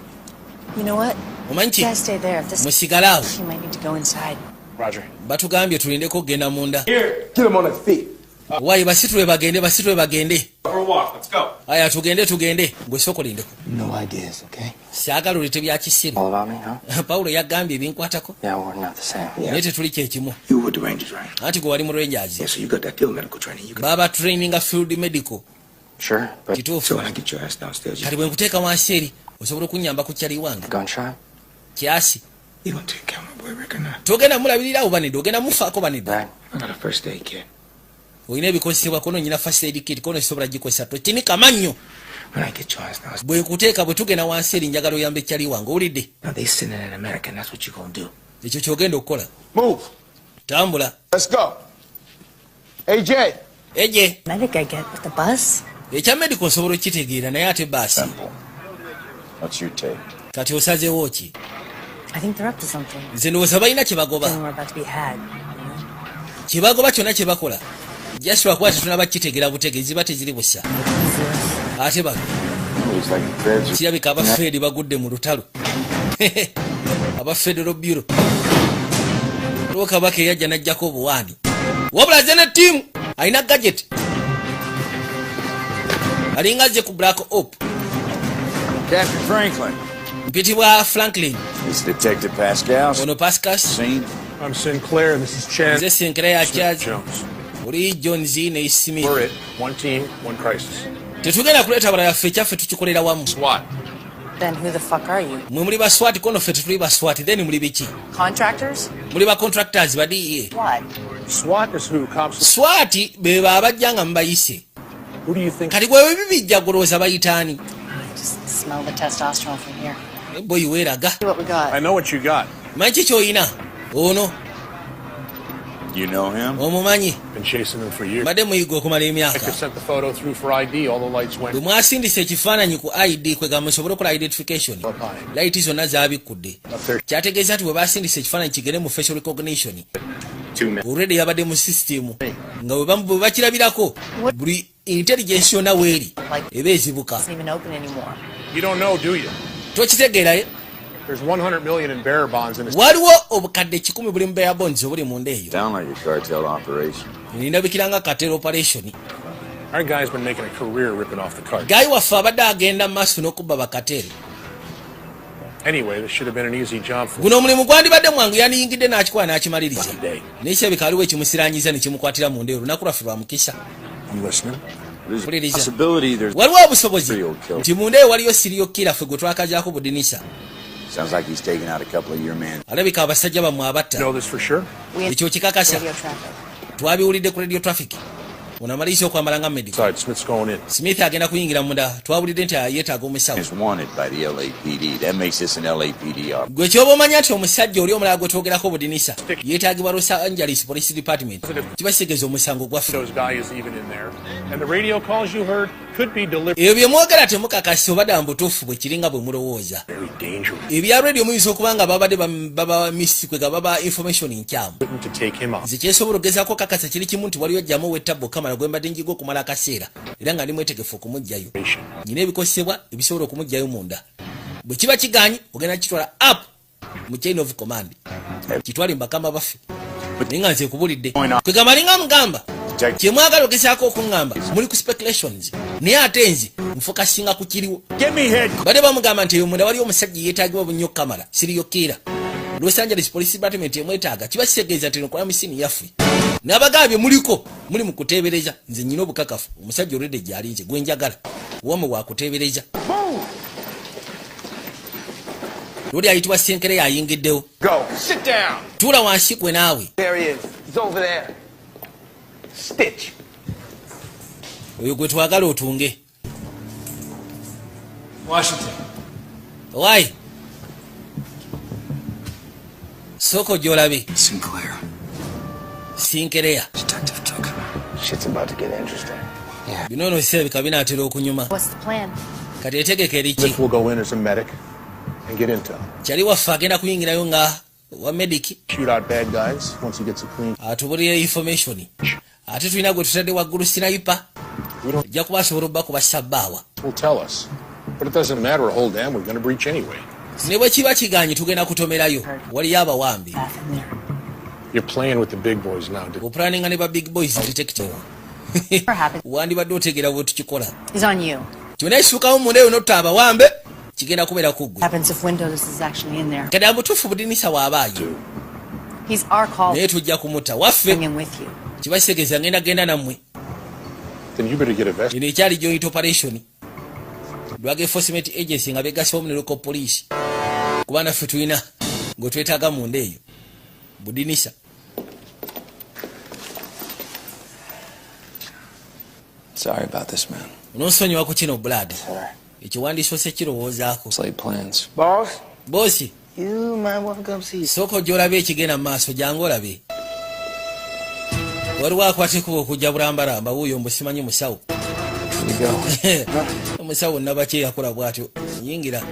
[SPEAKER 9] You know what?
[SPEAKER 1] Omanyi ki?
[SPEAKER 9] You guys stay there. If this
[SPEAKER 1] Musigale awo.
[SPEAKER 9] you might need to go inside.
[SPEAKER 2] Roger.
[SPEAKER 1] Batugambye tulindeko okugenda munda.
[SPEAKER 2] Here.
[SPEAKER 10] Get him on his feet.
[SPEAKER 1] Waayi, basitule bagende, basitule bagende.
[SPEAKER 2] For a walk. Let's go.
[SPEAKER 1] Aya, tugende, tugende. Gwe sooka olindeko.
[SPEAKER 10] No ideas, okay?
[SPEAKER 1] Saagala olete bya kisiru.
[SPEAKER 7] All about me, huh?
[SPEAKER 1] Pawulo yagambye ebinkwatako.
[SPEAKER 7] Yeah, we're not the same.
[SPEAKER 1] Naye tetuli kyekimu.
[SPEAKER 10] You were with the Rangers, right?
[SPEAKER 1] Anti gwe wali mu Rangers.
[SPEAKER 10] Yeah, so you got that field medical training. You got.
[SPEAKER 1] Baba traininga field medical.
[SPEAKER 7] Sure, but
[SPEAKER 1] Kituufu.
[SPEAKER 10] So when I get your ass downstairs, you,
[SPEAKER 1] Kati bwe nkuteeka wansi eri osobola okunyamba ku kyali wange?
[SPEAKER 7] gunshot?
[SPEAKER 1] Kyasi.
[SPEAKER 10] You gonna take care of my boy Rick or not?
[SPEAKER 1] Togenda mulabirira oba nedda? Ogenda mufaako banedda?
[SPEAKER 7] That
[SPEAKER 10] I got a first aid kit.
[SPEAKER 1] Olina ebikozesebwa kono? Nyina first aid kit kono, esobola gikozesa tokinika mannyo.
[SPEAKER 10] When I get your ass downstairs,
[SPEAKER 1] Bwe nkuteeka, bwe tugenda wansi eri, njagala oyamba ekyali wange, owulidde?
[SPEAKER 10] now they sending an American. That's what you gonna do.
[SPEAKER 1] Ekyo kyogenda okukola.
[SPEAKER 11] Move.
[SPEAKER 1] Tambula.
[SPEAKER 11] Let's go. AJ.
[SPEAKER 1] Eje.
[SPEAKER 9] Medic I get with the bus?
[SPEAKER 1] Ekya medical nsobola okukitegeera, naye ate baasi?
[SPEAKER 11] What's your take?
[SPEAKER 1] Kati osazeewo ki?
[SPEAKER 9] I think they're up to something.
[SPEAKER 1] Nze ndowooza balina kye bagoba.
[SPEAKER 9] Feeling we're about to be had. You know?
[SPEAKER 1] Kye bagoba kyonna kye bakola jaswa kuba tetunaba kitegeera butegeezi, ziba teziri busa. Ate bano?
[SPEAKER 11] Looks like the feds are
[SPEAKER 1] Kirabika abafeedi bagudde mu lutalo, aba Federal Bureau. Olwo kabaka eyajja n'ajjako obuwaani, wabula aze ne ttiimu, alina gadget, alinga azze ku black op.
[SPEAKER 11] Captain Franklin.
[SPEAKER 1] Mpitibwa Franklin.
[SPEAKER 11] It's Detective Pascal.
[SPEAKER 1] Ono Pascas.
[SPEAKER 11] Scene.
[SPEAKER 2] I'm Sinclair, and this is Chad.
[SPEAKER 1] Nze Sinclair, Chaz.
[SPEAKER 2] Jones.
[SPEAKER 1] Oli Jones ne Smith.
[SPEAKER 2] We're it. One team, one crisis.
[SPEAKER 1] Tetugenda kuleeta balala, ffe ekyaffe tukikolera wamu.
[SPEAKER 7] SWAT.
[SPEAKER 9] Then who the fuck are you?
[SPEAKER 1] Mwe muli ba SWAT, kono ffe tetuli ba SWAT, then muli biki?
[SPEAKER 9] Contractors?
[SPEAKER 1] Muli ba contractors ba DEA?
[SPEAKER 9] What?
[SPEAKER 2] SWAT is who cops.
[SPEAKER 1] SWAT beba abajja nga mubayise.
[SPEAKER 2] Who do you think?
[SPEAKER 1] Kati gwe bibijja golowooza bayitaani?
[SPEAKER 9] Just smell the testosterone from here.
[SPEAKER 1] Boy weeraga.
[SPEAKER 9] See what we got.
[SPEAKER 2] I know what you got.
[SPEAKER 1] Manyi ki ky'olina ono?
[SPEAKER 11] You know him?
[SPEAKER 1] Omumanyi?
[SPEAKER 2] Been chasing him for years.
[SPEAKER 1] Mbadde muyiga okumala emyaka.
[SPEAKER 2] I sent the photo through for ID. All the lights went.
[SPEAKER 1] Bwe mwasindise ekifaananyi ku ID kwegamba musobole okukola identification, layiti zonna zabikkudde. Kyategeeza nti bwe basindise ekifaananyi kigende mu facial recognition, already yabadde mu system nga bwe bakirabirako buli intelligence yonna weeri eba ezibuka.
[SPEAKER 9] Doesn't even open anymore.
[SPEAKER 2] You don't know, do you?
[SPEAKER 1] Tokitegeera ye?
[SPEAKER 2] There's 100 million in bearer bonds in this.
[SPEAKER 1] Waliwo obukadde 100 buli mu bearer bonds obuli munda eyo.
[SPEAKER 11] Sound like a cartel operation.
[SPEAKER 1] Ndabikira nga cartel operation.
[SPEAKER 2] Our guy's been making a career ripping off the cart.
[SPEAKER 1] Guy waffe abadde agenda maaso n'okubba bakateeri.
[SPEAKER 2] Anyway, this should have been an easy job for
[SPEAKER 1] Guno omulimu gwandibadde mwangu, yandiyingidde n'akikola n'akimaliriza. Naye kirabika waliwo ekimusiranyiza ne kimukwatira munda eyo. Olunaku lwaffe lwa mukisa.
[SPEAKER 2] I'm listening.
[SPEAKER 11] There's a
[SPEAKER 1] Mpuliriza.
[SPEAKER 11] possibility there's
[SPEAKER 1] Waliwo obusobozi
[SPEAKER 11] serial killer.
[SPEAKER 1] nti munda eyo waliyo serial killer ffe gwe twakazaako budinisa.
[SPEAKER 11] Sounds like he's taking out a couple of your men.
[SPEAKER 1] Alabika abasajja bammwe abatta.
[SPEAKER 2] Know this for sure?
[SPEAKER 1] Ekyo kikakasa.
[SPEAKER 9] Radio traffic.
[SPEAKER 1] Twabiwulidde ku radio traffic. Ono amaliriza okwambala nga medical.
[SPEAKER 2] Side, Smith's going in.
[SPEAKER 1] Smith agenda kuyingira munda. Twawulidde nti yeetaaga omusawo.
[SPEAKER 11] Is wanted by the LAPD. That makes this an LAPD operation.
[SPEAKER 1] Gwe kyoba omanya nti omusajja oli omulala gwe twogerako obudinisa yeetaagibwa Los Angeles Police Department, kiba kitegeeza omusango gwaffe.
[SPEAKER 2] Those guy is even in there. And the radio calls you heard could be delivered.
[SPEAKER 1] Ebyo bye mwogera temukakasi obadde mu butuufu bwe kiringa bwe mulowooza.
[SPEAKER 2] Very dangerous.
[SPEAKER 1] Ebya radio muyinza okuba nga babadde baba misikwe baba information nkyamu.
[SPEAKER 2] To take him out.
[SPEAKER 1] Nze kyesobola ogezaako kakasa kiri kimu nti waliyo jjamu ow'ettabbo kamala gwe mbadde njiga okumala akaseera era nga ndi mwetegefu okumuggyayo. Nyina ebikozesebwa ebisobola okumuggyayo munda. Bwe kiba kigaanyi ogenda kitwala up mu chain of command, kitwale mu bakama baffe. Naye nga nze nkubulidde kwegamba linga mugamba kyemwagala ogezaako okuŋŋamba muli ku speculations, naye ate nze nfokasinga ku kiriwo.
[SPEAKER 11] Give me head.
[SPEAKER 1] Badde bamugamba nti eyo munda waliyo omusajja yeetaagibwa bunnyo kamala serial killer, Los Angeles Police Department emwetaaga. Kiba kitegeeza nti nokola misini yaffe n'abagambye muliko muli mu kuteebereza. Nze nyina obukakafu omusajja olwedde gyali nze gwe njagala wamwe wakuteebereza. Luli ayitibwa Senkere yayingiddewo.
[SPEAKER 10] Go. Sit down.
[SPEAKER 1] Tuula wansi gwe naawe.
[SPEAKER 10] There he is. He's over there. Stitch.
[SPEAKER 1] Oyo gwe twagala otunge.
[SPEAKER 7] Washington.
[SPEAKER 1] Owaayi sooka ojja olabe.
[SPEAKER 3] Sinclair.
[SPEAKER 1] Sinkereya.
[SPEAKER 3] Detective Took.
[SPEAKER 10] Shit's about to get interesting.
[SPEAKER 1] Bino ono kirabika binaatera okunyuma.
[SPEAKER 9] What's the plan?
[SPEAKER 1] Kati etegeka eriki?
[SPEAKER 2] Smith will go in as a medic and get intel.
[SPEAKER 1] Kyali waffe agenda kuyingirayo nga wa medic.
[SPEAKER 2] Shoot out bad guys once he gets a clean.
[SPEAKER 1] Atubulire information. Ate tulina gwe tutadde waggulu sniper, ajja kuba asobola obba kuba sabbaawa.
[SPEAKER 2] Will tell us. But it doesn't matter a whole damn. We're going to breach anyway.
[SPEAKER 1] Ne bwe kiba kiganye tugenda kutomerayo, waliyo abawambi.
[SPEAKER 2] You're playing with the big boys now.
[SPEAKER 1] Opulaninga ne ba big boys, detective.
[SPEAKER 9] Happens
[SPEAKER 1] Wandibadde otegeera bwe tukikola.
[SPEAKER 9] is on you.
[SPEAKER 1] Kyonna ekisuukawo munda eyo n'otta abawambe kigenda kubeera ku ggwe.
[SPEAKER 9] Happens if Windows is actually in there.
[SPEAKER 1] Kati abutuufu budinisa waabaayo.
[SPEAKER 9] He's our call.
[SPEAKER 1] Naye tujja kumutta waffe.
[SPEAKER 9] Bring him with you.
[SPEAKER 1] Kiba kitegeeza ngenda genda nammwe.
[SPEAKER 2] Then you better get a vest.
[SPEAKER 1] Eno ekyali joint operation, drug enforcement agency nga begasewo ne local police, kuba naffe tulina gwe twetaaga munda eyo budinisa.
[SPEAKER 3] Sorry about this, man.
[SPEAKER 1] Ononsonyiwa ku kino, blood. Ekiwandiiso se kirowoozaako.
[SPEAKER 3] Slate plans.
[SPEAKER 10] Boss,
[SPEAKER 1] Boss.
[SPEAKER 10] you might want to come see.
[SPEAKER 1] Sooka ojja olabe ekigenda mu maaso, jangu olabe. Waliwo akwata ekuba okujja bulambalamba wuuyo mbu simanyi musawo.
[SPEAKER 3] Here we go.
[SPEAKER 1] Omusawo nabaki yakola bw'atyo yingira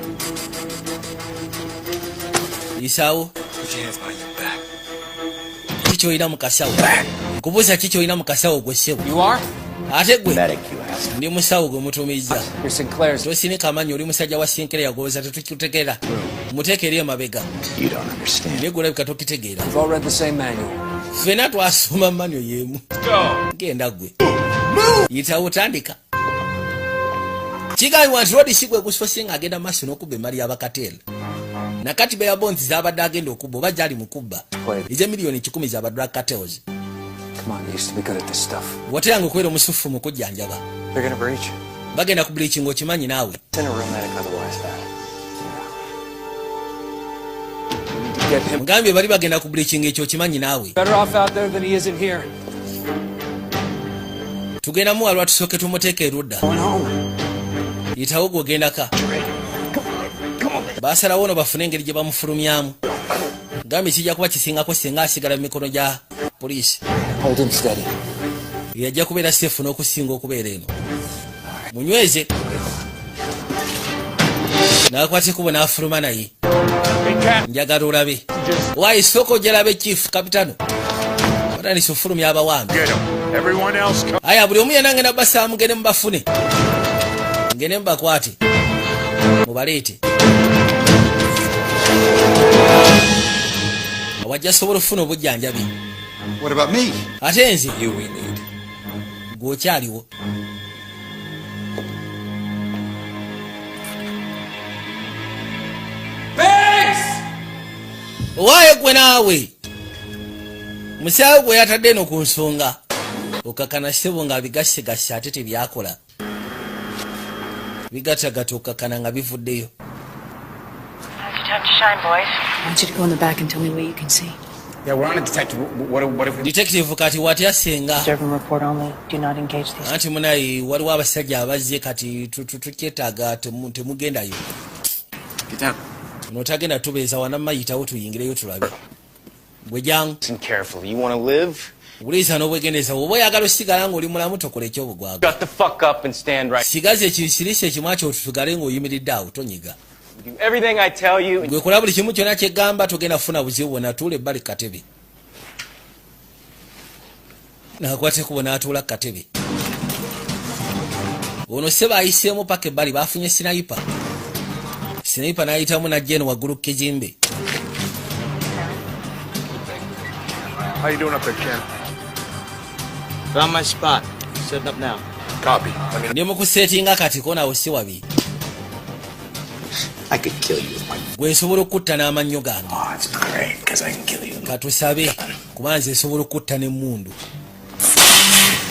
[SPEAKER 1] isaawo.
[SPEAKER 3] Put your hands behind your back.
[SPEAKER 1] Ki kyolina mu kasawo? Nkubuuza ki kyolina mu kasawo gwe ssebo?
[SPEAKER 3] You are?
[SPEAKER 1] Ate gwe?
[SPEAKER 3] Medic, you asked.
[SPEAKER 1] Ndi musawo gwe mutumizza.
[SPEAKER 3] You're Sinclair's.
[SPEAKER 1] Tosinika amannya, oli musajja wa Sinkere yagowooza tetukitegeera, muteeke eri emabega.
[SPEAKER 3] You don't understand.
[SPEAKER 1] Naye gwe olabika tokitegeera.
[SPEAKER 3] We've all read the same manual.
[SPEAKER 1] Ffenna twasoma manual y'emu. Genda gwe, yitawo, tandika. Kigambibwa nti rodi si gwe gusoose ng'agenda maaso n'okubba emali y'abakateera. Nakati bearer bonds z'abadde agenda okubba oba gyali mu kubba ez'emiliyoni 100 z'aba drug cartels.
[SPEAKER 3] Come on, you used to be good at this stuff.
[SPEAKER 1] Wateranga okubeera omusufu mu kujjanjaba.
[SPEAKER 3] They're gonna breach.
[SPEAKER 1] Bagenda ku breaching, okimanyi naawe.
[SPEAKER 3] Send a real medic otherwise, man. We need to Get him.
[SPEAKER 1] Mugambye bali bagenda ku breaching, ekyo kimanyi naawe.
[SPEAKER 7] Better off out there than he is in here.
[SPEAKER 1] Tugenda muwalwa, tusooke tumuteeka erudda.
[SPEAKER 3] Going home.
[SPEAKER 1] Yitawo gwogendaka. Basalawo ono bafune engeri gye bamufulumyamu. Gambye kijja kuba kisingako singa asigala mu mikono gya poliisi.
[SPEAKER 3] Hold him steady.
[SPEAKER 1] Yajja kubeera safe n'okusinga okubeera eno. Munyweze n'akwata ekkubo n'afuluma naye. Njagala olabe waayi, sooka ojalabe chief kapitano batandise ofulumya abawambi.
[SPEAKER 2] Get him. Everyone else come.
[SPEAKER 1] Aya, buli omu yenna ngenda basaba mugende mubafune, ngende mubakwate, mubaleete. Wajja sobola okufuna obujjanjabi.
[SPEAKER 6] What about me?
[SPEAKER 1] Ate nze?
[SPEAKER 3] You we need.
[SPEAKER 1] Gweokyaliwo.
[SPEAKER 7] Biggs!
[SPEAKER 1] Owaaye gwe naawe, musaawe gwe yatadde eno ku nsonga, okakana ssebo nga bigasegasse ate tebyakola, bigatagata, okakana nga bivuddeyo.
[SPEAKER 9] Now's your time to shine, boys.
[SPEAKER 12] I want you to go in the back and tell me what you can see.
[SPEAKER 7] Yeah, we're on a detective. What if we...
[SPEAKER 1] Detective, kati watya senga?
[SPEAKER 9] Observe and report only. Do not engage these.
[SPEAKER 1] Anti munayi waliwo abasajja abazze kati tukyetaaga temugendayo.
[SPEAKER 7] Get down.
[SPEAKER 1] Ono tagenda tubeeza wanammayitawo, tuyingireyo tulabe bwe jangu.
[SPEAKER 7] Listen carefully. You want to live?
[SPEAKER 1] Wuliriza n'obwegendereza, oba oyagala osigala ng'oli mulamu, tokola ekyobugwaga.
[SPEAKER 7] Shut the fuck up and stand right.
[SPEAKER 1] Sigaza ekisirisi ekimwa kyo, tutugale ng'oyimiridde awo, tonyiga.
[SPEAKER 7] Do everything I tell you. And
[SPEAKER 1] Gwe kola buli kimu kyonna kyegamba, togenda kufuna buzibu bwonna. Tuula ebbali ku katebe. Nakwata ekubo n'atuula ku katebe. Ono seba ayiseemu paka ebbali, bafunye sniper. Sniper n'ayitamu n'ajja eno waggulu ku kizimbe.
[SPEAKER 2] How you doing up there, Ken?
[SPEAKER 8] Found my spot. Setting up now.
[SPEAKER 2] Copy. Let me
[SPEAKER 1] Ndi mu kuseetinga kati, konawo si wabi.
[SPEAKER 3] I could kill you with my.
[SPEAKER 1] Gwe nsobola okutta n'amannyo gange.
[SPEAKER 3] Oh, it's great because I can kill you.
[SPEAKER 1] Katusabe, kuba nze nsobola okutta n'emmundu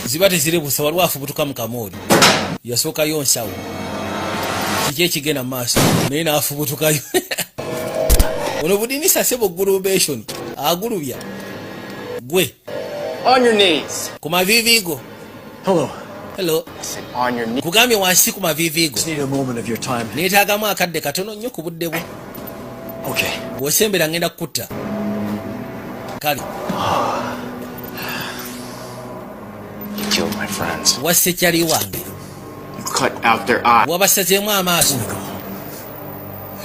[SPEAKER 1] ziba teziri busa. Waliwo afubutuka mu kamooli, yasookayo nsawo, kiki ekigenda mu maaso, naye n'afubutukayo. Ono budinisa sebo gulubation agulubya gwe.
[SPEAKER 7] On your knees.
[SPEAKER 1] Ku maviivi go.
[SPEAKER 4] Hello.
[SPEAKER 1] Hello.
[SPEAKER 7] I said on your knees.
[SPEAKER 1] Kugambye wansi ku maviivi go.
[SPEAKER 4] Just need a moment of your time.
[SPEAKER 1] Neetaagamu akadde katono nnyo ku budde bwo.
[SPEAKER 4] Okay.
[SPEAKER 1] Bw'osembera ngenda kukutta. Kale.
[SPEAKER 7] You killed my friends.
[SPEAKER 1] Wasse kyali wange.
[SPEAKER 7] You cut out their eyes.
[SPEAKER 1] Wabasazeemu amaaso.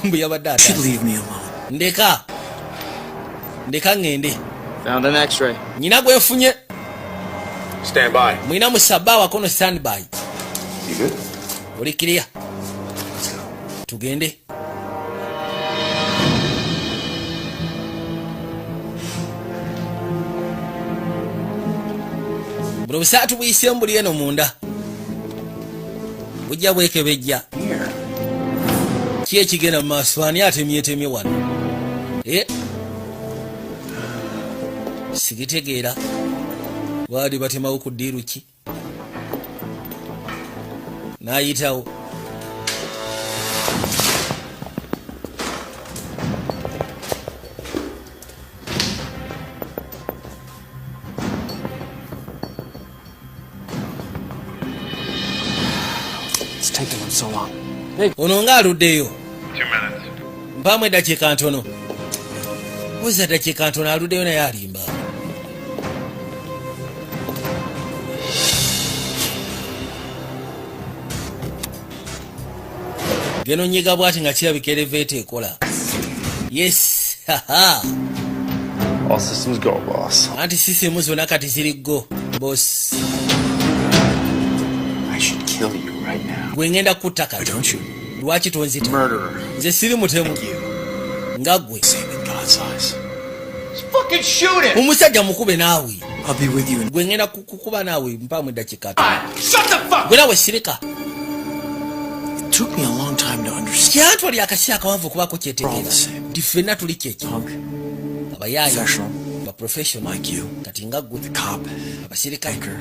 [SPEAKER 1] Mbu yabadde
[SPEAKER 4] You should
[SPEAKER 1] ata.
[SPEAKER 4] leave me alone.
[SPEAKER 1] Ndeka, ndeka ŋŋende.
[SPEAKER 8] Found an x-ray.
[SPEAKER 1] Nyina gwenfunye.
[SPEAKER 2] Stand by.
[SPEAKER 1] Mwina musabaawa kono, standby.
[SPEAKER 3] You good?
[SPEAKER 1] Oli clear? Tugende. Buno busaatu buyiseemu buli eno munda, bujja bwekebejja ki ekigenda mu maaso. Ani atemyetemye wano? Eh? Sigitegeera, baali batemawo ku ddiiru ki n'ayitawo.
[SPEAKER 3] It's taking them so long.
[SPEAKER 1] Ono ng'aluddeyo.
[SPEAKER 2] 2 minutes.
[SPEAKER 1] Mpaamu eddakiika ntono, buza eddakiika ntono, aluddeyo naye alimba. Geno nyiga bwati nga kirabika elevator ekola. Yes, haha.
[SPEAKER 7] All systems go, boss.
[SPEAKER 1] Anti system zonna kati ziri go, boss.
[SPEAKER 7] I should kill you right now.
[SPEAKER 1] Gwe ngenda kutta kati.
[SPEAKER 4] Don't you?
[SPEAKER 1] Lwaki tonzita?
[SPEAKER 7] Murderer.
[SPEAKER 1] Nze siri mutemu nga ggwe.
[SPEAKER 4] Same in God's eyes.
[SPEAKER 10] Fucking shoot it!
[SPEAKER 1] Omusajja mukube naawe.
[SPEAKER 4] I'll be with you in
[SPEAKER 1] Gwe ngenda kukuba naawe, mpaamu eddakiika.
[SPEAKER 10] Shut the fuck
[SPEAKER 1] Gwe naawe sirika.
[SPEAKER 4] It took me a long time to understand.
[SPEAKER 1] Kyantwali akaseera akawanvu okubaako kyetegeera nti ffenna tuli kyeki.
[SPEAKER 4] Punk,
[SPEAKER 1] Abayaayi,
[SPEAKER 4] professional,
[SPEAKER 1] ba professional
[SPEAKER 4] like you,
[SPEAKER 1] kati nga ggwe,
[SPEAKER 4] cop,
[SPEAKER 1] abasirikale,
[SPEAKER 4] banker.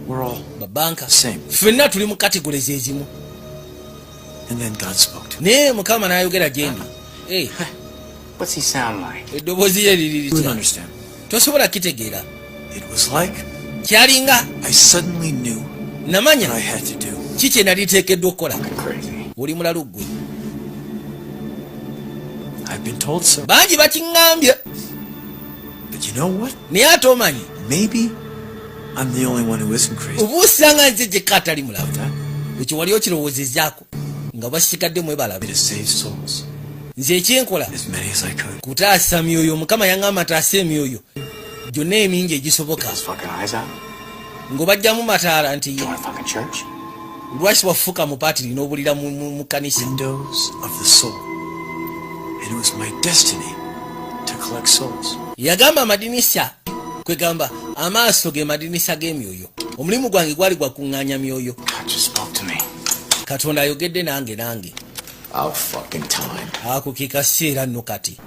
[SPEAKER 4] We're all
[SPEAKER 1] babanka,
[SPEAKER 4] same.
[SPEAKER 1] Ffenna tuli mu categories ezimu.
[SPEAKER 4] And then God spoke to me.
[SPEAKER 1] Naye Mukama n'ayogera gye ndi. Eh,
[SPEAKER 10] What's he sound like?
[SPEAKER 1] Eddoboozi lye liri
[SPEAKER 4] You wouldn't
[SPEAKER 1] litya?
[SPEAKER 4] understand.
[SPEAKER 1] Tosobola kitegeera.
[SPEAKER 4] It was like
[SPEAKER 1] Kyalinga
[SPEAKER 4] I suddenly knew
[SPEAKER 1] namanya
[SPEAKER 4] what I had to do.
[SPEAKER 1] ki kye nali teekeddwa okukola.
[SPEAKER 10] Crazy.
[SPEAKER 1] Oli mulalu ggwe.
[SPEAKER 4] I've been told so.
[SPEAKER 1] Bangi bakiŋŋambye.
[SPEAKER 4] But you know what?
[SPEAKER 1] Naye ate omanyi,
[SPEAKER 4] Maybe I'm the only one who isn't crazy.
[SPEAKER 1] Obuusanga nze gyekka atali mulalu.
[SPEAKER 4] That
[SPEAKER 1] Ekyo wali okirowoozezaako nga basigadde mwebalabe?
[SPEAKER 4] to save souls
[SPEAKER 1] Nze ekyenkola
[SPEAKER 4] as many as I could.
[SPEAKER 1] kutaasa myoyo. Mukama yaŋŋamba taasa emyoyo gyonna emingi egisoboka.
[SPEAKER 10] Those fucking eyes out.
[SPEAKER 1] Ng'obajjamu mataala nti
[SPEAKER 10] Join a fucking church.
[SPEAKER 1] lwaki wafuuka mupaatiri n'obulira mu kanisa?
[SPEAKER 4] Windows of the soul. And it was my destiny to collect souls.
[SPEAKER 1] Yagamba amadinisa, kwegamba amaaso ge madinisa g'emyoyo. Omulimu gwange gwali gwakuŋŋaanya myoyo.
[SPEAKER 10] God just spoke to me.
[SPEAKER 1] Katonda ayogedde nange.
[SPEAKER 3] About fucking time.
[SPEAKER 1] Ako ke kaseera nno kati.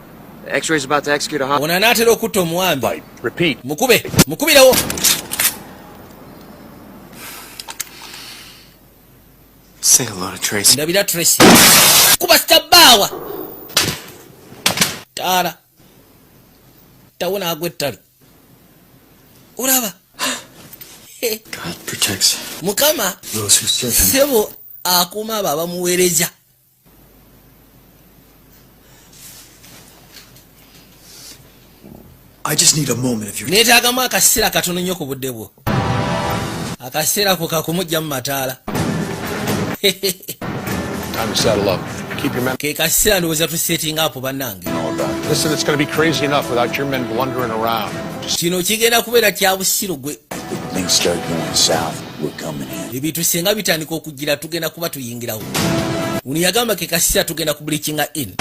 [SPEAKER 3] The X-ray's about to execute a hot.
[SPEAKER 1] Ono anaatera okutta omuwambe.
[SPEAKER 2] Repeat.
[SPEAKER 1] Mukube, mukubirewo.
[SPEAKER 10] Say hello to Tracy.
[SPEAKER 1] Ndabira Tracy. Kuba sitabaawa taala tawona agwa ettale, olaba.
[SPEAKER 4] God protects
[SPEAKER 1] Mukama
[SPEAKER 4] those who serve him.
[SPEAKER 1] sebo akuuma abo abamuweereza.
[SPEAKER 4] I just need a moment of your
[SPEAKER 1] Neetaagamu akaseera katono nnyo ku budde bwo. Akaseera ko kakumujja mu mataala.
[SPEAKER 2] Time to saddle up. Keep your men.
[SPEAKER 1] Ke kaseera ndowooza tusettinga apo, bannange.
[SPEAKER 2] All about. Listen, it's going to be crazy enough without your men blundering around. Just
[SPEAKER 1] Kino kigenda kubeera kya busiru gwe.
[SPEAKER 11] Things start going south, we're coming in.
[SPEAKER 1] Ebintu singa bitandika okugira, tugenda kuba tuyingirawo. Ono yagamba ke kaseera tugenda ku breakinga in,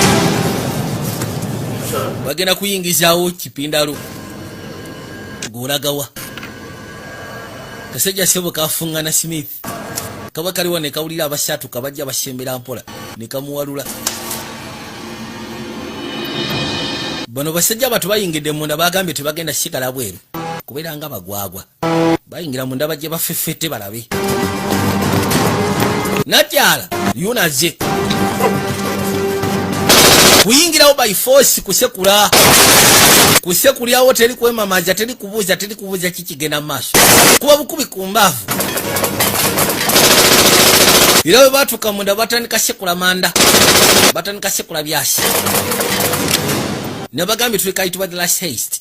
[SPEAKER 1] bagenda kuyingizaawo kipindalo g'olagawa. Kasajja sebo kafuŋŋana Smith kaba kaliwa ne kawulira abasatu kabajja basembera mpola ne kamuwalula. Bano basajja bato bayingidde munda, bagambye tebagenda sigala bweru kubeera nga bagwagwa. Bayingira munda, bajje bafefete balabe nakyala yunaze kuyingirawo by force, kusekula kusekulyawo. Teri kwemamaza, teri kubuuza, teri kubuuza kikigenda mu maaso, kuba bukubi ku mbaavu. Era bwe batuuka munda batandika sekula manda, batandika sekula byasi. Nabagambye tuli kayitibwa The Last Heist,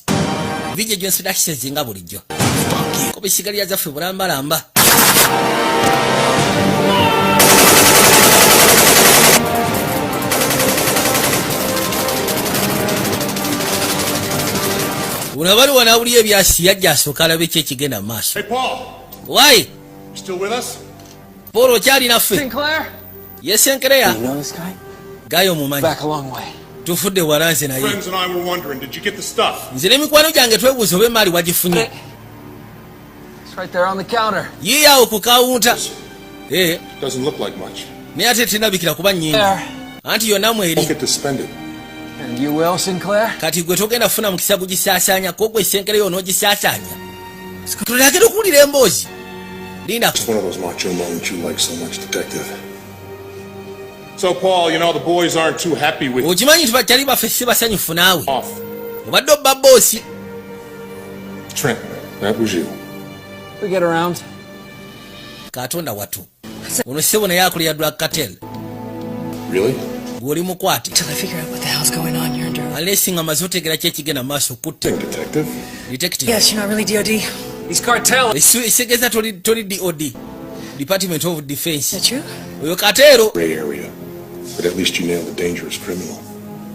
[SPEAKER 1] VJ Johnson Access, nga bulijjo ko bisigalira zaffe bulambalamba. Ono bali wanawulira ebyasi, yajja asooka alabe ki ekigenda mu maaso.
[SPEAKER 2] Hey, Paul.
[SPEAKER 1] Wai.
[SPEAKER 2] You still with us?
[SPEAKER 1] Paul, okyali naffe?
[SPEAKER 3] Sinclair?
[SPEAKER 1] Ye Senkereya.
[SPEAKER 3] You know this guy?
[SPEAKER 1] Gayo omumanyi?
[SPEAKER 3] Back a long way.
[SPEAKER 1] Tufudde wala nze naye.
[SPEAKER 2] Friends and I were wondering, did you get the stuff?
[SPEAKER 1] Nze ne mikwano gyange twebuuza oba emaali wagifunye.
[SPEAKER 3] It's right there on the counter.
[SPEAKER 1] Yiiawo ku kawunta. Eh,
[SPEAKER 2] Doesn't look like much.
[SPEAKER 1] Naye ate tenabikira kuba nnyingi, anti yonna mweri.
[SPEAKER 2] Won't get to spend it.
[SPEAKER 3] And you will, Sinclair?
[SPEAKER 1] Kati gwe togenda kufuna mukisa gugisaasaanya ko gwe Senkereyo onoogisaasaanya. Tulagenda okuwulira emboozi, lindako.
[SPEAKER 2] It's one of those macho moments you like so much, Detective. So, Paul, you know, the boys aren't too happy with
[SPEAKER 1] Okimanyi nti bakyali baffe si basanyufu naawe.
[SPEAKER 2] Off.
[SPEAKER 1] Obadde obba boosi.
[SPEAKER 2] Trent, that was you.
[SPEAKER 3] We get around.
[SPEAKER 1] Katonda watu, ono ssebo naye akulira drug cartel.
[SPEAKER 2] Really?
[SPEAKER 1] Gw'oli mukwate.
[SPEAKER 12] Till I figure out what the hell's going on, you're under.
[SPEAKER 1] Unless nga maze otegera ki ekigenda mu maaso kutte.
[SPEAKER 2] Detective.
[SPEAKER 1] Detective.
[SPEAKER 12] Yes, you're not really DOD.
[SPEAKER 3] He's cartel.
[SPEAKER 1] Esegeza toli DOD, Department of Defense.
[SPEAKER 12] Is that true?
[SPEAKER 1] Oyo kateero.
[SPEAKER 2] Gray area. But at least you nailed a dangerous criminal.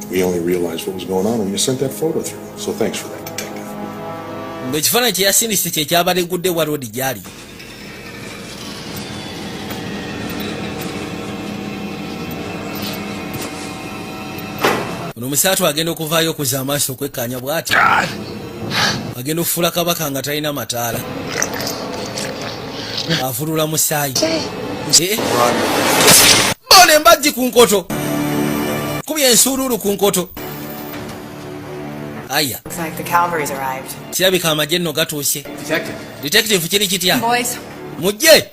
[SPEAKER 2] We only realized what was going on when you sent that photo through. So thanks for that, Detective.
[SPEAKER 1] Ng'ekifaananyi kye yasindise kye kyabalegudde wa roodi gy'ali. Ono omusaatu agenda okuvaayo okuzza amaaso okwekkaanya bw'ati, agenda okufuula kabaka nga talina mataala, avulula musaayi. Eh? Bona embajji ku nkoto, kubya ensuuluulu ku nkoto aya.
[SPEAKER 9] Looks like the cavalry's arrived.
[SPEAKER 1] Kirabika amagye nno gatuuse.
[SPEAKER 3] Detective.
[SPEAKER 1] Detective, kiri kitya?
[SPEAKER 9] Boys.
[SPEAKER 1] Mujje.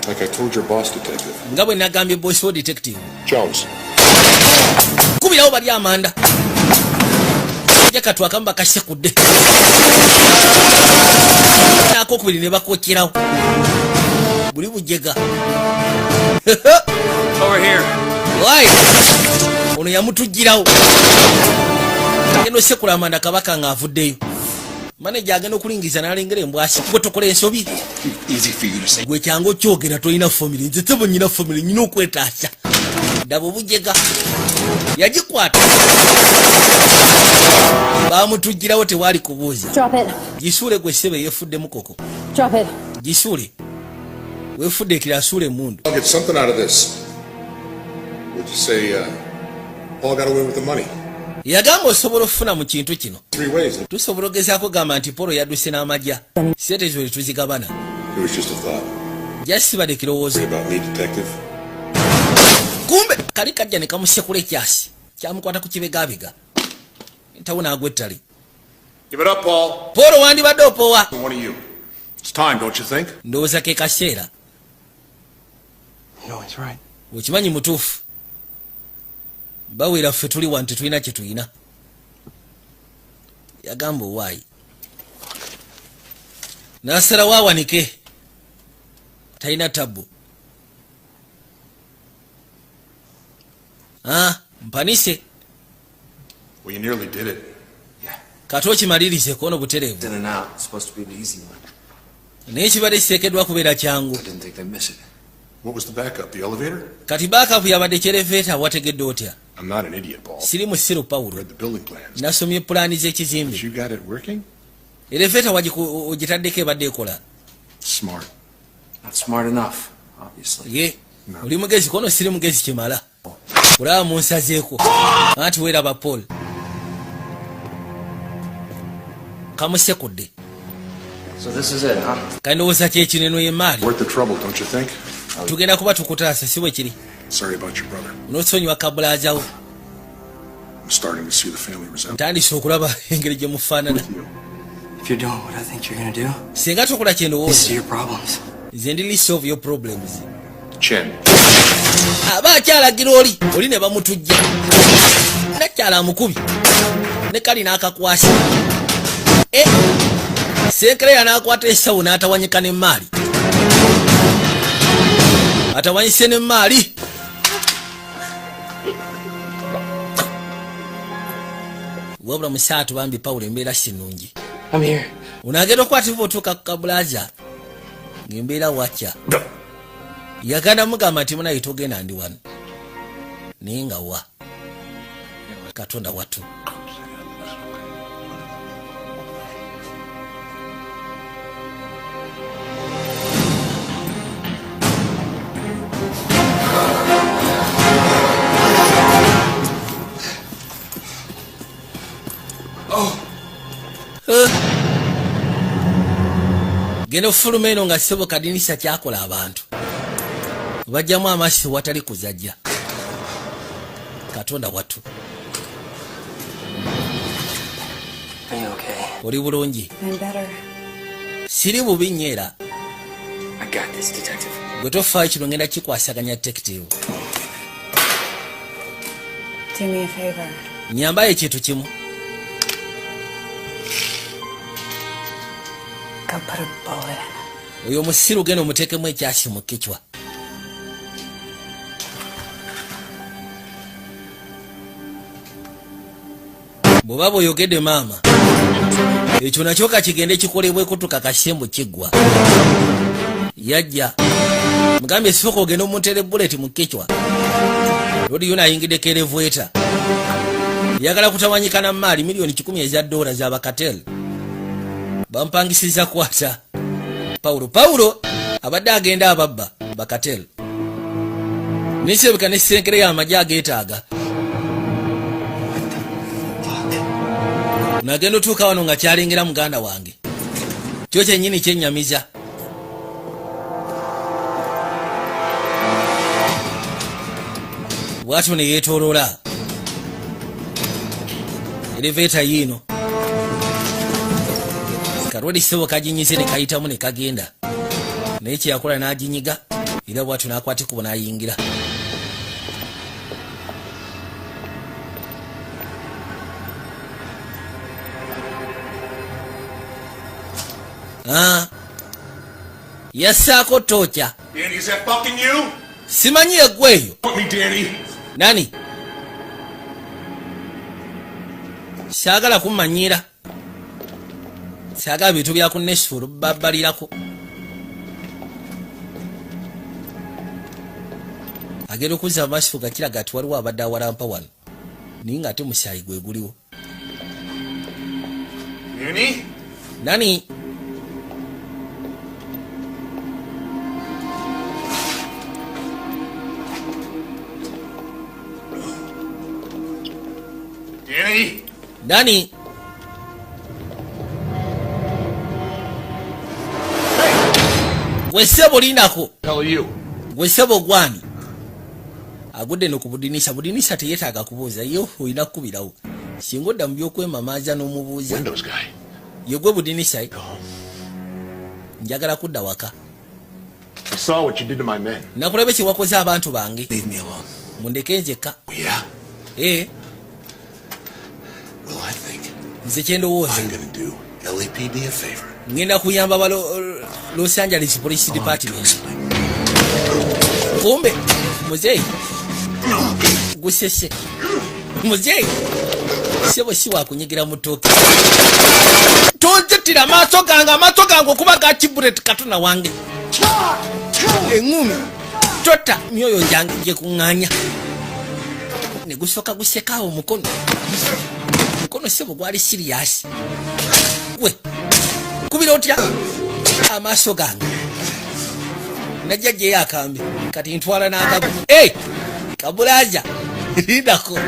[SPEAKER 2] Like I told your boss, Detective.
[SPEAKER 1] Nga bwe nagambye boss wo, Detective.
[SPEAKER 2] Jones.
[SPEAKER 1] Kubirawo bali amanda. Jakatu akamu bakasekudde, nakokubiri ne bakokyerawo buli bujega.
[SPEAKER 7] Over here.
[SPEAKER 1] Wai ono yamutugirawo, agenda osekula amanda kabaka ng'avuddeyo. Maneja agenda okulingiza n'alengera embwasi. Gwe tokola ensobi.
[SPEAKER 11] Easy for you to say.
[SPEAKER 1] Gwe kyangu okyogera, tolina family. Nze tebo nyina family, nyina okwetaasa. Ddaba obujega, yagikwata, bamutugirawo, tewali kubuuza.
[SPEAKER 9] Drop it.
[SPEAKER 1] Gisuule gwe ssebe, yeefudde mukoko.
[SPEAKER 9] Drop it.
[SPEAKER 1] Gisuule, weefudde ekira, asuula emmundu.
[SPEAKER 2] I'll get something out of this. Would you say Paul got away with the money?
[SPEAKER 1] Yagamba osobola okufuna mu kintu kino.
[SPEAKER 2] Three ways.
[SPEAKER 1] Tusobola ogezaako gamba nti Paul yadduse n'amagya, sente zo tuzigabana.
[SPEAKER 2] It was just a thought.
[SPEAKER 1] Jasibadde kirowoozo.
[SPEAKER 2] Worry about me, detective.
[SPEAKER 1] Kumbe kali kajja ne kamusekula ekyasi, kyamukwata ku kibegabega, ntawo n'agwa ettale.
[SPEAKER 2] Give it up, Paul.
[SPEAKER 1] Paul, wandibadde opowa.
[SPEAKER 2] One of you. It's time, don't you think?
[SPEAKER 1] Ndowooza ke kaseera.
[SPEAKER 4] You know he's right.
[SPEAKER 1] Okimanyi mutuufu, bawera ffe tuli wano tetulina kye tulina. Yagamba owaayi n'asalawo awanike, talina tabbu. Ah, mpanise.
[SPEAKER 2] Well, you nearly did it.
[SPEAKER 1] Kati okimalirize kono butereevu.
[SPEAKER 3] In and out. It's supposed to be the easy one.
[SPEAKER 1] Naye kibadde kiteekeddwa kubeera kyangu.
[SPEAKER 3] I didn't think they'd miss it.
[SPEAKER 2] What was the backup? The elevator?
[SPEAKER 1] Kati backup yabadde ky elevator, wategedde otya?
[SPEAKER 2] I'm not an idiot, Paul.
[SPEAKER 1] Siri musiru, Pawulo.
[SPEAKER 2] Read the building plans.
[SPEAKER 1] Nasomye pulaani z'ekizimbe.
[SPEAKER 2] But you got it working?
[SPEAKER 1] Elevator ogitaddeko, ebadde ekola.
[SPEAKER 2] Smart.
[SPEAKER 3] Not smart enough, obviously.
[SPEAKER 1] Ye oli mugezi kono siri mugezi kimala, olaba munsazeeko anti weeraba Paul kamusekudde.
[SPEAKER 3] So this is it, huh?
[SPEAKER 1] Kandowooza kyekineno y'emaali.
[SPEAKER 2] Worth the trouble, don't you think?
[SPEAKER 1] Tugenda kuba tukutaasa, si bwe kiri?
[SPEAKER 2] Sorry about your brother.
[SPEAKER 1] Onoosonyiwa kabulaazawo.
[SPEAKER 2] I'm starting to see the family resemblance.
[SPEAKER 1] Ntandise okulaba engeri gye mufaanana.
[SPEAKER 4] If you're doing what I think you're gonna do,
[SPEAKER 1] Singa tokola kyendowooza,
[SPEAKER 4] these are your problems.
[SPEAKER 1] Nze ndi list of your problems.
[SPEAKER 2] Chen.
[SPEAKER 1] Aba akyalagira oli oli ne bamutujja, nakyala amukubi ne kali n'akakwasa. E Senkereya n'akwata esawo n'atawanyika n'emaali, atawanyise n'emaali. Wabula musaatu bambi Pawulo, embeera si nnungi.
[SPEAKER 4] I'm here.
[SPEAKER 1] Ono agenda okukwatibwa otuuka ku kabulaza ng'embeera wakya, yagenda mugamba nti munaye togenda, ndi wano, naye nga wa Katonda watu. Eh. Genda ofuluma eno nga ssebo kadinisa kyakola abantu bajjamu amasi watali kuzajja. Katonda watu.
[SPEAKER 4] Are you okay?
[SPEAKER 1] Oli bulungi?
[SPEAKER 12] I'm better.
[SPEAKER 1] Siri bubi nnyo era.
[SPEAKER 4] I got this, detective.
[SPEAKER 1] Gwe tofaayo, kino ngenda kikwasaganya, detective.
[SPEAKER 12] Do me a favor.
[SPEAKER 1] Nyambayo ekintu kimu.
[SPEAKER 12] Go put a bullet in.
[SPEAKER 1] Oyo omusiru genda omuteekemu ekyasi mu kicwa. Bw'oba bw'oyogedde maama, ekyo nakyo kakigende kikolebweko tukakase mbu kiggwa. Yajja mugambye sooka ogenda omuntere bullet mu kicwa. Lodi yona ayingiddeko elevator, yagala kutawanyika maali miliyoni 100 eza dola z'abakatel bampangisiza kwata Pawulo. Pawulo abadde agenda ababba bakatel nisebeka nesenkere y'amagye ageetaaga. Nagenda otuuka wano nga kyalengera muganda wange, kyo kyennyini kyennyamiza. Bwatyo ne yeetooloola elevator yiino, kalwedi ssebo kaginyize ne kayitamu ne kagenda, naye kyeyakola n'aginyiga era bwatyo n'akwata ekkubo n'ayingira. Ah. Yassaako tookya.
[SPEAKER 2] Danny, is that fucking you?
[SPEAKER 1] Simanyi eggwe eyo.
[SPEAKER 2] Put me, Danny.
[SPEAKER 1] Nani, saagala kummanyiira, saagala bintu byakunesuulu babbalirako. Agenda okuzza amaaso ga kiraga ati waliwo abadde awalampa wano, naye ng'ate musaayi gwe guliwo.
[SPEAKER 2] Danny?
[SPEAKER 1] Nani?
[SPEAKER 2] Danny?
[SPEAKER 1] Nani? Gwe ssebo, lindako.
[SPEAKER 2] Hell are you?
[SPEAKER 1] Gwe ssebo, gwani agudde no ku budinisa? Budinisa teyeetaaga kubuuza, yo olina kukubirawo singa odda mu byokwemamaaza n'omubuuza.
[SPEAKER 2] Windows guy.
[SPEAKER 1] Ye gwe budinisa? Njagala kudda waka.
[SPEAKER 2] I saw what you did to my men.
[SPEAKER 1] Nakulabe kye wakoze abantu bange.
[SPEAKER 4] Leave me alone.
[SPEAKER 1] Mundeke nzekka.
[SPEAKER 2] Yeah?
[SPEAKER 1] Ee.
[SPEAKER 2] Well, I think
[SPEAKER 1] Nze kyendowooza,
[SPEAKER 2] I'm gonna do LAPD a favor.
[SPEAKER 1] Ngenda kuyamba ba Los Angeles Police Department. Kumbe muzeeyi gusese, muzeeyi sebo si wakunyigira mu ttooke. Tonzitira amaaso gange, amaaso gange okuba ga kibulet. Katona wange eŋŋumi tota myoyo gyange gyekuŋŋaanya ne gusooka gusekaawo omukono. Mukono sebo gwali serious. Gwe kubira otya amaaso gange? Najja gyeyo akambe kati ntwala n'akagu. Hey! Kabulaja, lindako.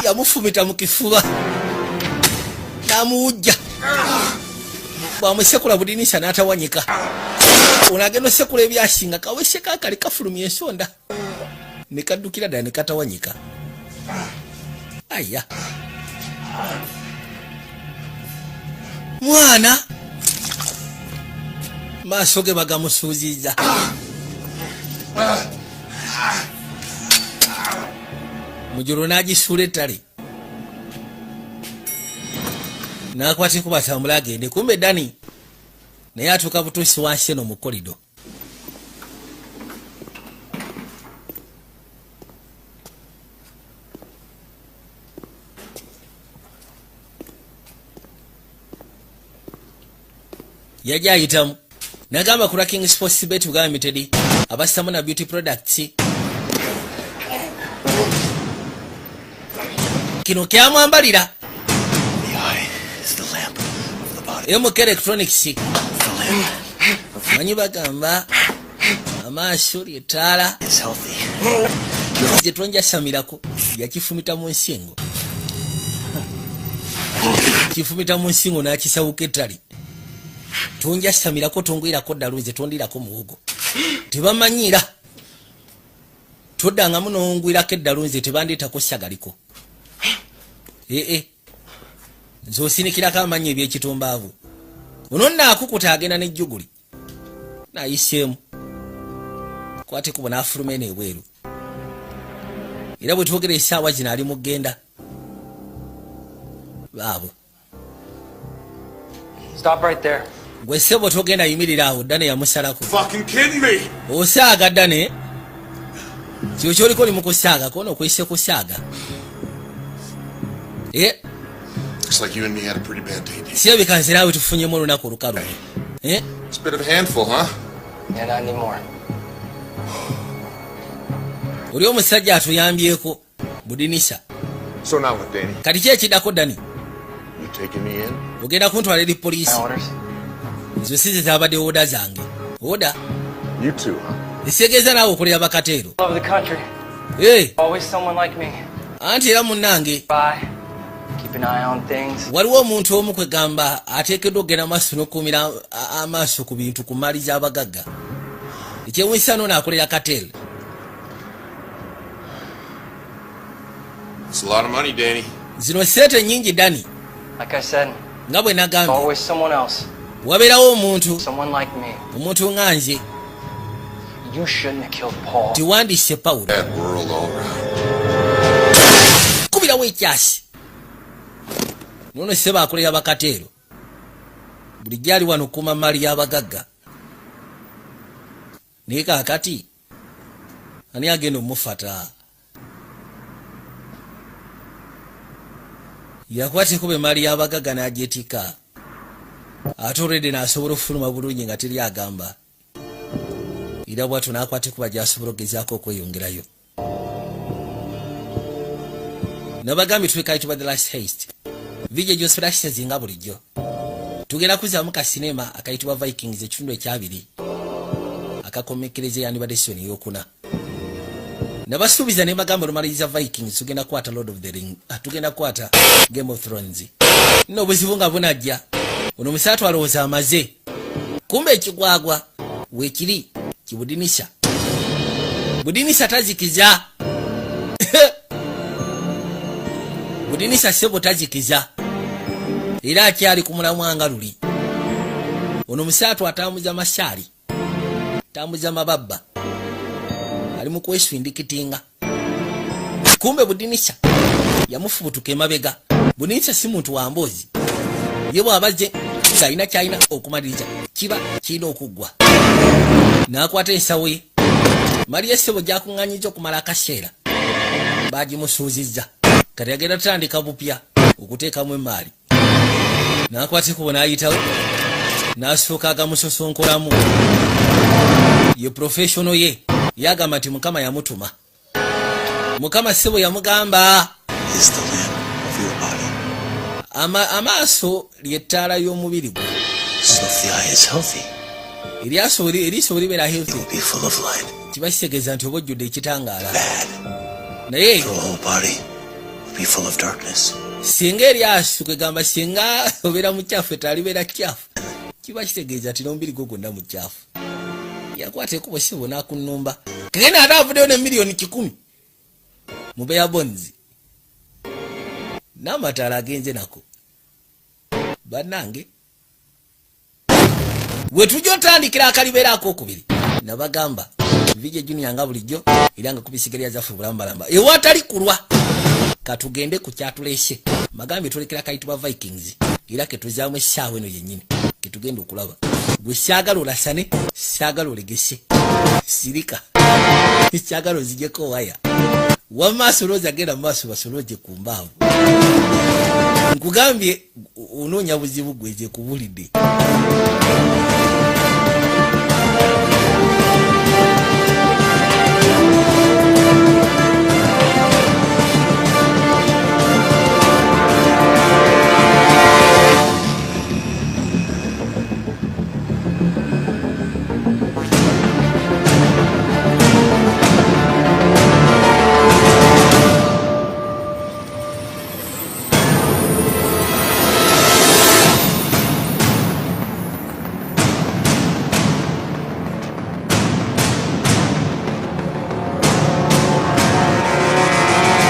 [SPEAKER 1] Yamufumita mu kifuba n'amuwujja. Bwamusekula budinisa n'atawanyika. Ono agenda osekula ebyasinga kaweseka akali kafulumya ensonda ne kaddukira ddala ne katawanyika. Aya mwana, maaso ge bagamusuuziza. Mujolo n'agisuula ettale n'akwata ekuba atambule agende. Kumbe Dani naye atuuka butuusi wansi eno mu kolido. Yajja ayitamu nagamba ku Racking Sports Bet Uganda Limited abasamu na beauty products. Kino kyamwambalira.
[SPEAKER 4] The eye is the lamp of the body.
[SPEAKER 1] MK Electronics.
[SPEAKER 4] The lamp
[SPEAKER 1] Manyi bagamba amaaso lyetaala.
[SPEAKER 4] is healthy.
[SPEAKER 1] Gye tonjasamirako. Yakifumita mu nsingo, kifumita mu nsingo n'akisawuka ettali. Tonjasamirako, tongwirako ddalu, nze tondirako muwogo. Tebamanyiira, toddangamu n'ongwirako eddalu, nze tebandeetako sagaliko. Ee, nze osinikirako amannya ebyekitumbaavu. Ono nno akukuta agenda n'ejjuguli nayiseemu kwate kubo n'afuluma eno ebweru. Era bwe twogera essaawa zino ali mu ggenda baabo.
[SPEAKER 7] Stop right there.
[SPEAKER 1] Gwe ssebo, togenda, yimirira awo. Ddane yamusalako.
[SPEAKER 2] Fucking kidding me!
[SPEAKER 1] Osaaga ddane, kyo kyoliko oli mu kusaaga kono okwise kusaaga. Eh,
[SPEAKER 2] Looks like you and me had a pretty bad day, Danny.
[SPEAKER 1] Kirabika nze naawe tufunyemu olunaku olukalu. Eh?
[SPEAKER 2] It's a bit of a handful, huh?
[SPEAKER 7] Yeah, not anymore.
[SPEAKER 1] Oli omusajja atuyambyeko budinisa.
[SPEAKER 2] So now what, Danny?
[SPEAKER 1] Kati ki ekiddako, Dani?
[SPEAKER 2] You taking me in?
[SPEAKER 1] Ogenda kuntwala eri poliisi?
[SPEAKER 7] My orders.
[SPEAKER 1] Ezo si ze zabadde order zange, order.
[SPEAKER 2] You too, huh?
[SPEAKER 1] Esitegeeza naawe okolera bakateero.
[SPEAKER 7] Love the country.
[SPEAKER 1] Eh,
[SPEAKER 7] Always someone like me.
[SPEAKER 1] Anti era munnange,
[SPEAKER 7] Bye. Keep an eye on things.
[SPEAKER 1] Waliwo omuntu omu kwegamba ateekeddwa okugenda maaso n'okukumira amaaso ku bintu, ku maali z'abagagga. Ekyewunyisa noono akolera cartel.
[SPEAKER 2] It's a lot of money, Danny.
[SPEAKER 1] Zino sente nnyingi, Dani.
[SPEAKER 7] Like I said,
[SPEAKER 1] Nga bwe nagambye,
[SPEAKER 7] always someone else.
[SPEAKER 1] Wabeerawo omuntu,
[SPEAKER 7] Someone like me.
[SPEAKER 1] Omuntu nga nze.
[SPEAKER 7] You shouldn't have killed Paul.
[SPEAKER 1] Tiwandise Pawulo.
[SPEAKER 2] Bad world all around.
[SPEAKER 1] Kubirawo ekyasi nono seba akolera bakateero. Bulijjo ali wano kuuma maali y'abagagga, naye kaakati ani agenda omufata? Yakwata ekuba emaali y'abagagga n'agyetikka, ate olwedde n'asobola okufuluma bulungi nga teri agamba. Era bwatyo n'akwata ekuba gy'asobola okugezaako okweyongerayo. Nabagambye twekayitibwa The Last Heist. VJ Josflashes, nga bulijjo tugenda kuzaamu ka sinema akayitibwa Vikings, ekitundu ekyabiri akakomekereza yandibadde season eyokuna. Nabasuubiza ne bagamba olumaliriza Vikings tugenda kukwata Lord of the Ring, tugenda kukwata Game of Thrones. Nno obuzibu nga bunajja, ono musaatu alowooza amaze, kumbe ekigwagwa weekiri kibudinisa budinisa tazikiza budinisa sebo tazikiza, era akyali ku mulamwa nga luli. Ono musaatu atambuza masaali, tambuza mababba, ali mu kweswindikitinga, kumbe budinisa yamufubutuka emabega. Budinisa si muntu wa mboozi, ye bw'abazze ng'alina kyalina okumaliriza kiba kirina okuggwa. N'akwata ensawo ye mali essebo gyakuŋŋanyiza okumala akaseera, bagimusuuzizza, kati agenda tutandika bupya okuteekamu emaali. N'akwata ekubo n'ayitawo n'asooka agamusosonkolamu. Ye professional, ye yagamba nti Mukama yamutuma. Mukama ssebo yamugamba
[SPEAKER 4] Is the lamp of your body.
[SPEAKER 1] Amaaso lyettaala y'omubiri gwe.
[SPEAKER 4] So if the eye is healthy,
[SPEAKER 1] Eriiso libeera healthy,
[SPEAKER 4] it will be full of light.
[SPEAKER 1] Kiba kitegeeza nti oba ojjudde ekitangaala, naye
[SPEAKER 4] The whole body will be full of darkness.
[SPEAKER 1] Singa eryaso, kwegamba singa obeera mukyafu, ettaala libeera kyafu, kiba kitegeeza nti n'omubiri gwo gwonna mukyafu. Yakwata ekubo sibo n'akunumba kagenda, ate avuddeyo ne 100,000,000 mu bare bones n'amataala agenze nako. Bannange, we tujja otandikira akalibeera akokubiri. Nabagamba VJ Junior nga bulijjo, era nga kubisigalira zaffe bulambalamba ewatali kulwa. Katugende ku kyatulese. Magambye tulekera kayitibwa Vikings, era ketuzaamu essaawa eno yennyini ketugenda okulaba. Gwe syagala olasane, syagala olegese, sirika, syagala ozijeko waya wamaaso, olowooza genda mu maaso basoloje ku mbaavu. Nkugambye onoonya buzibu, gweze kubulidde.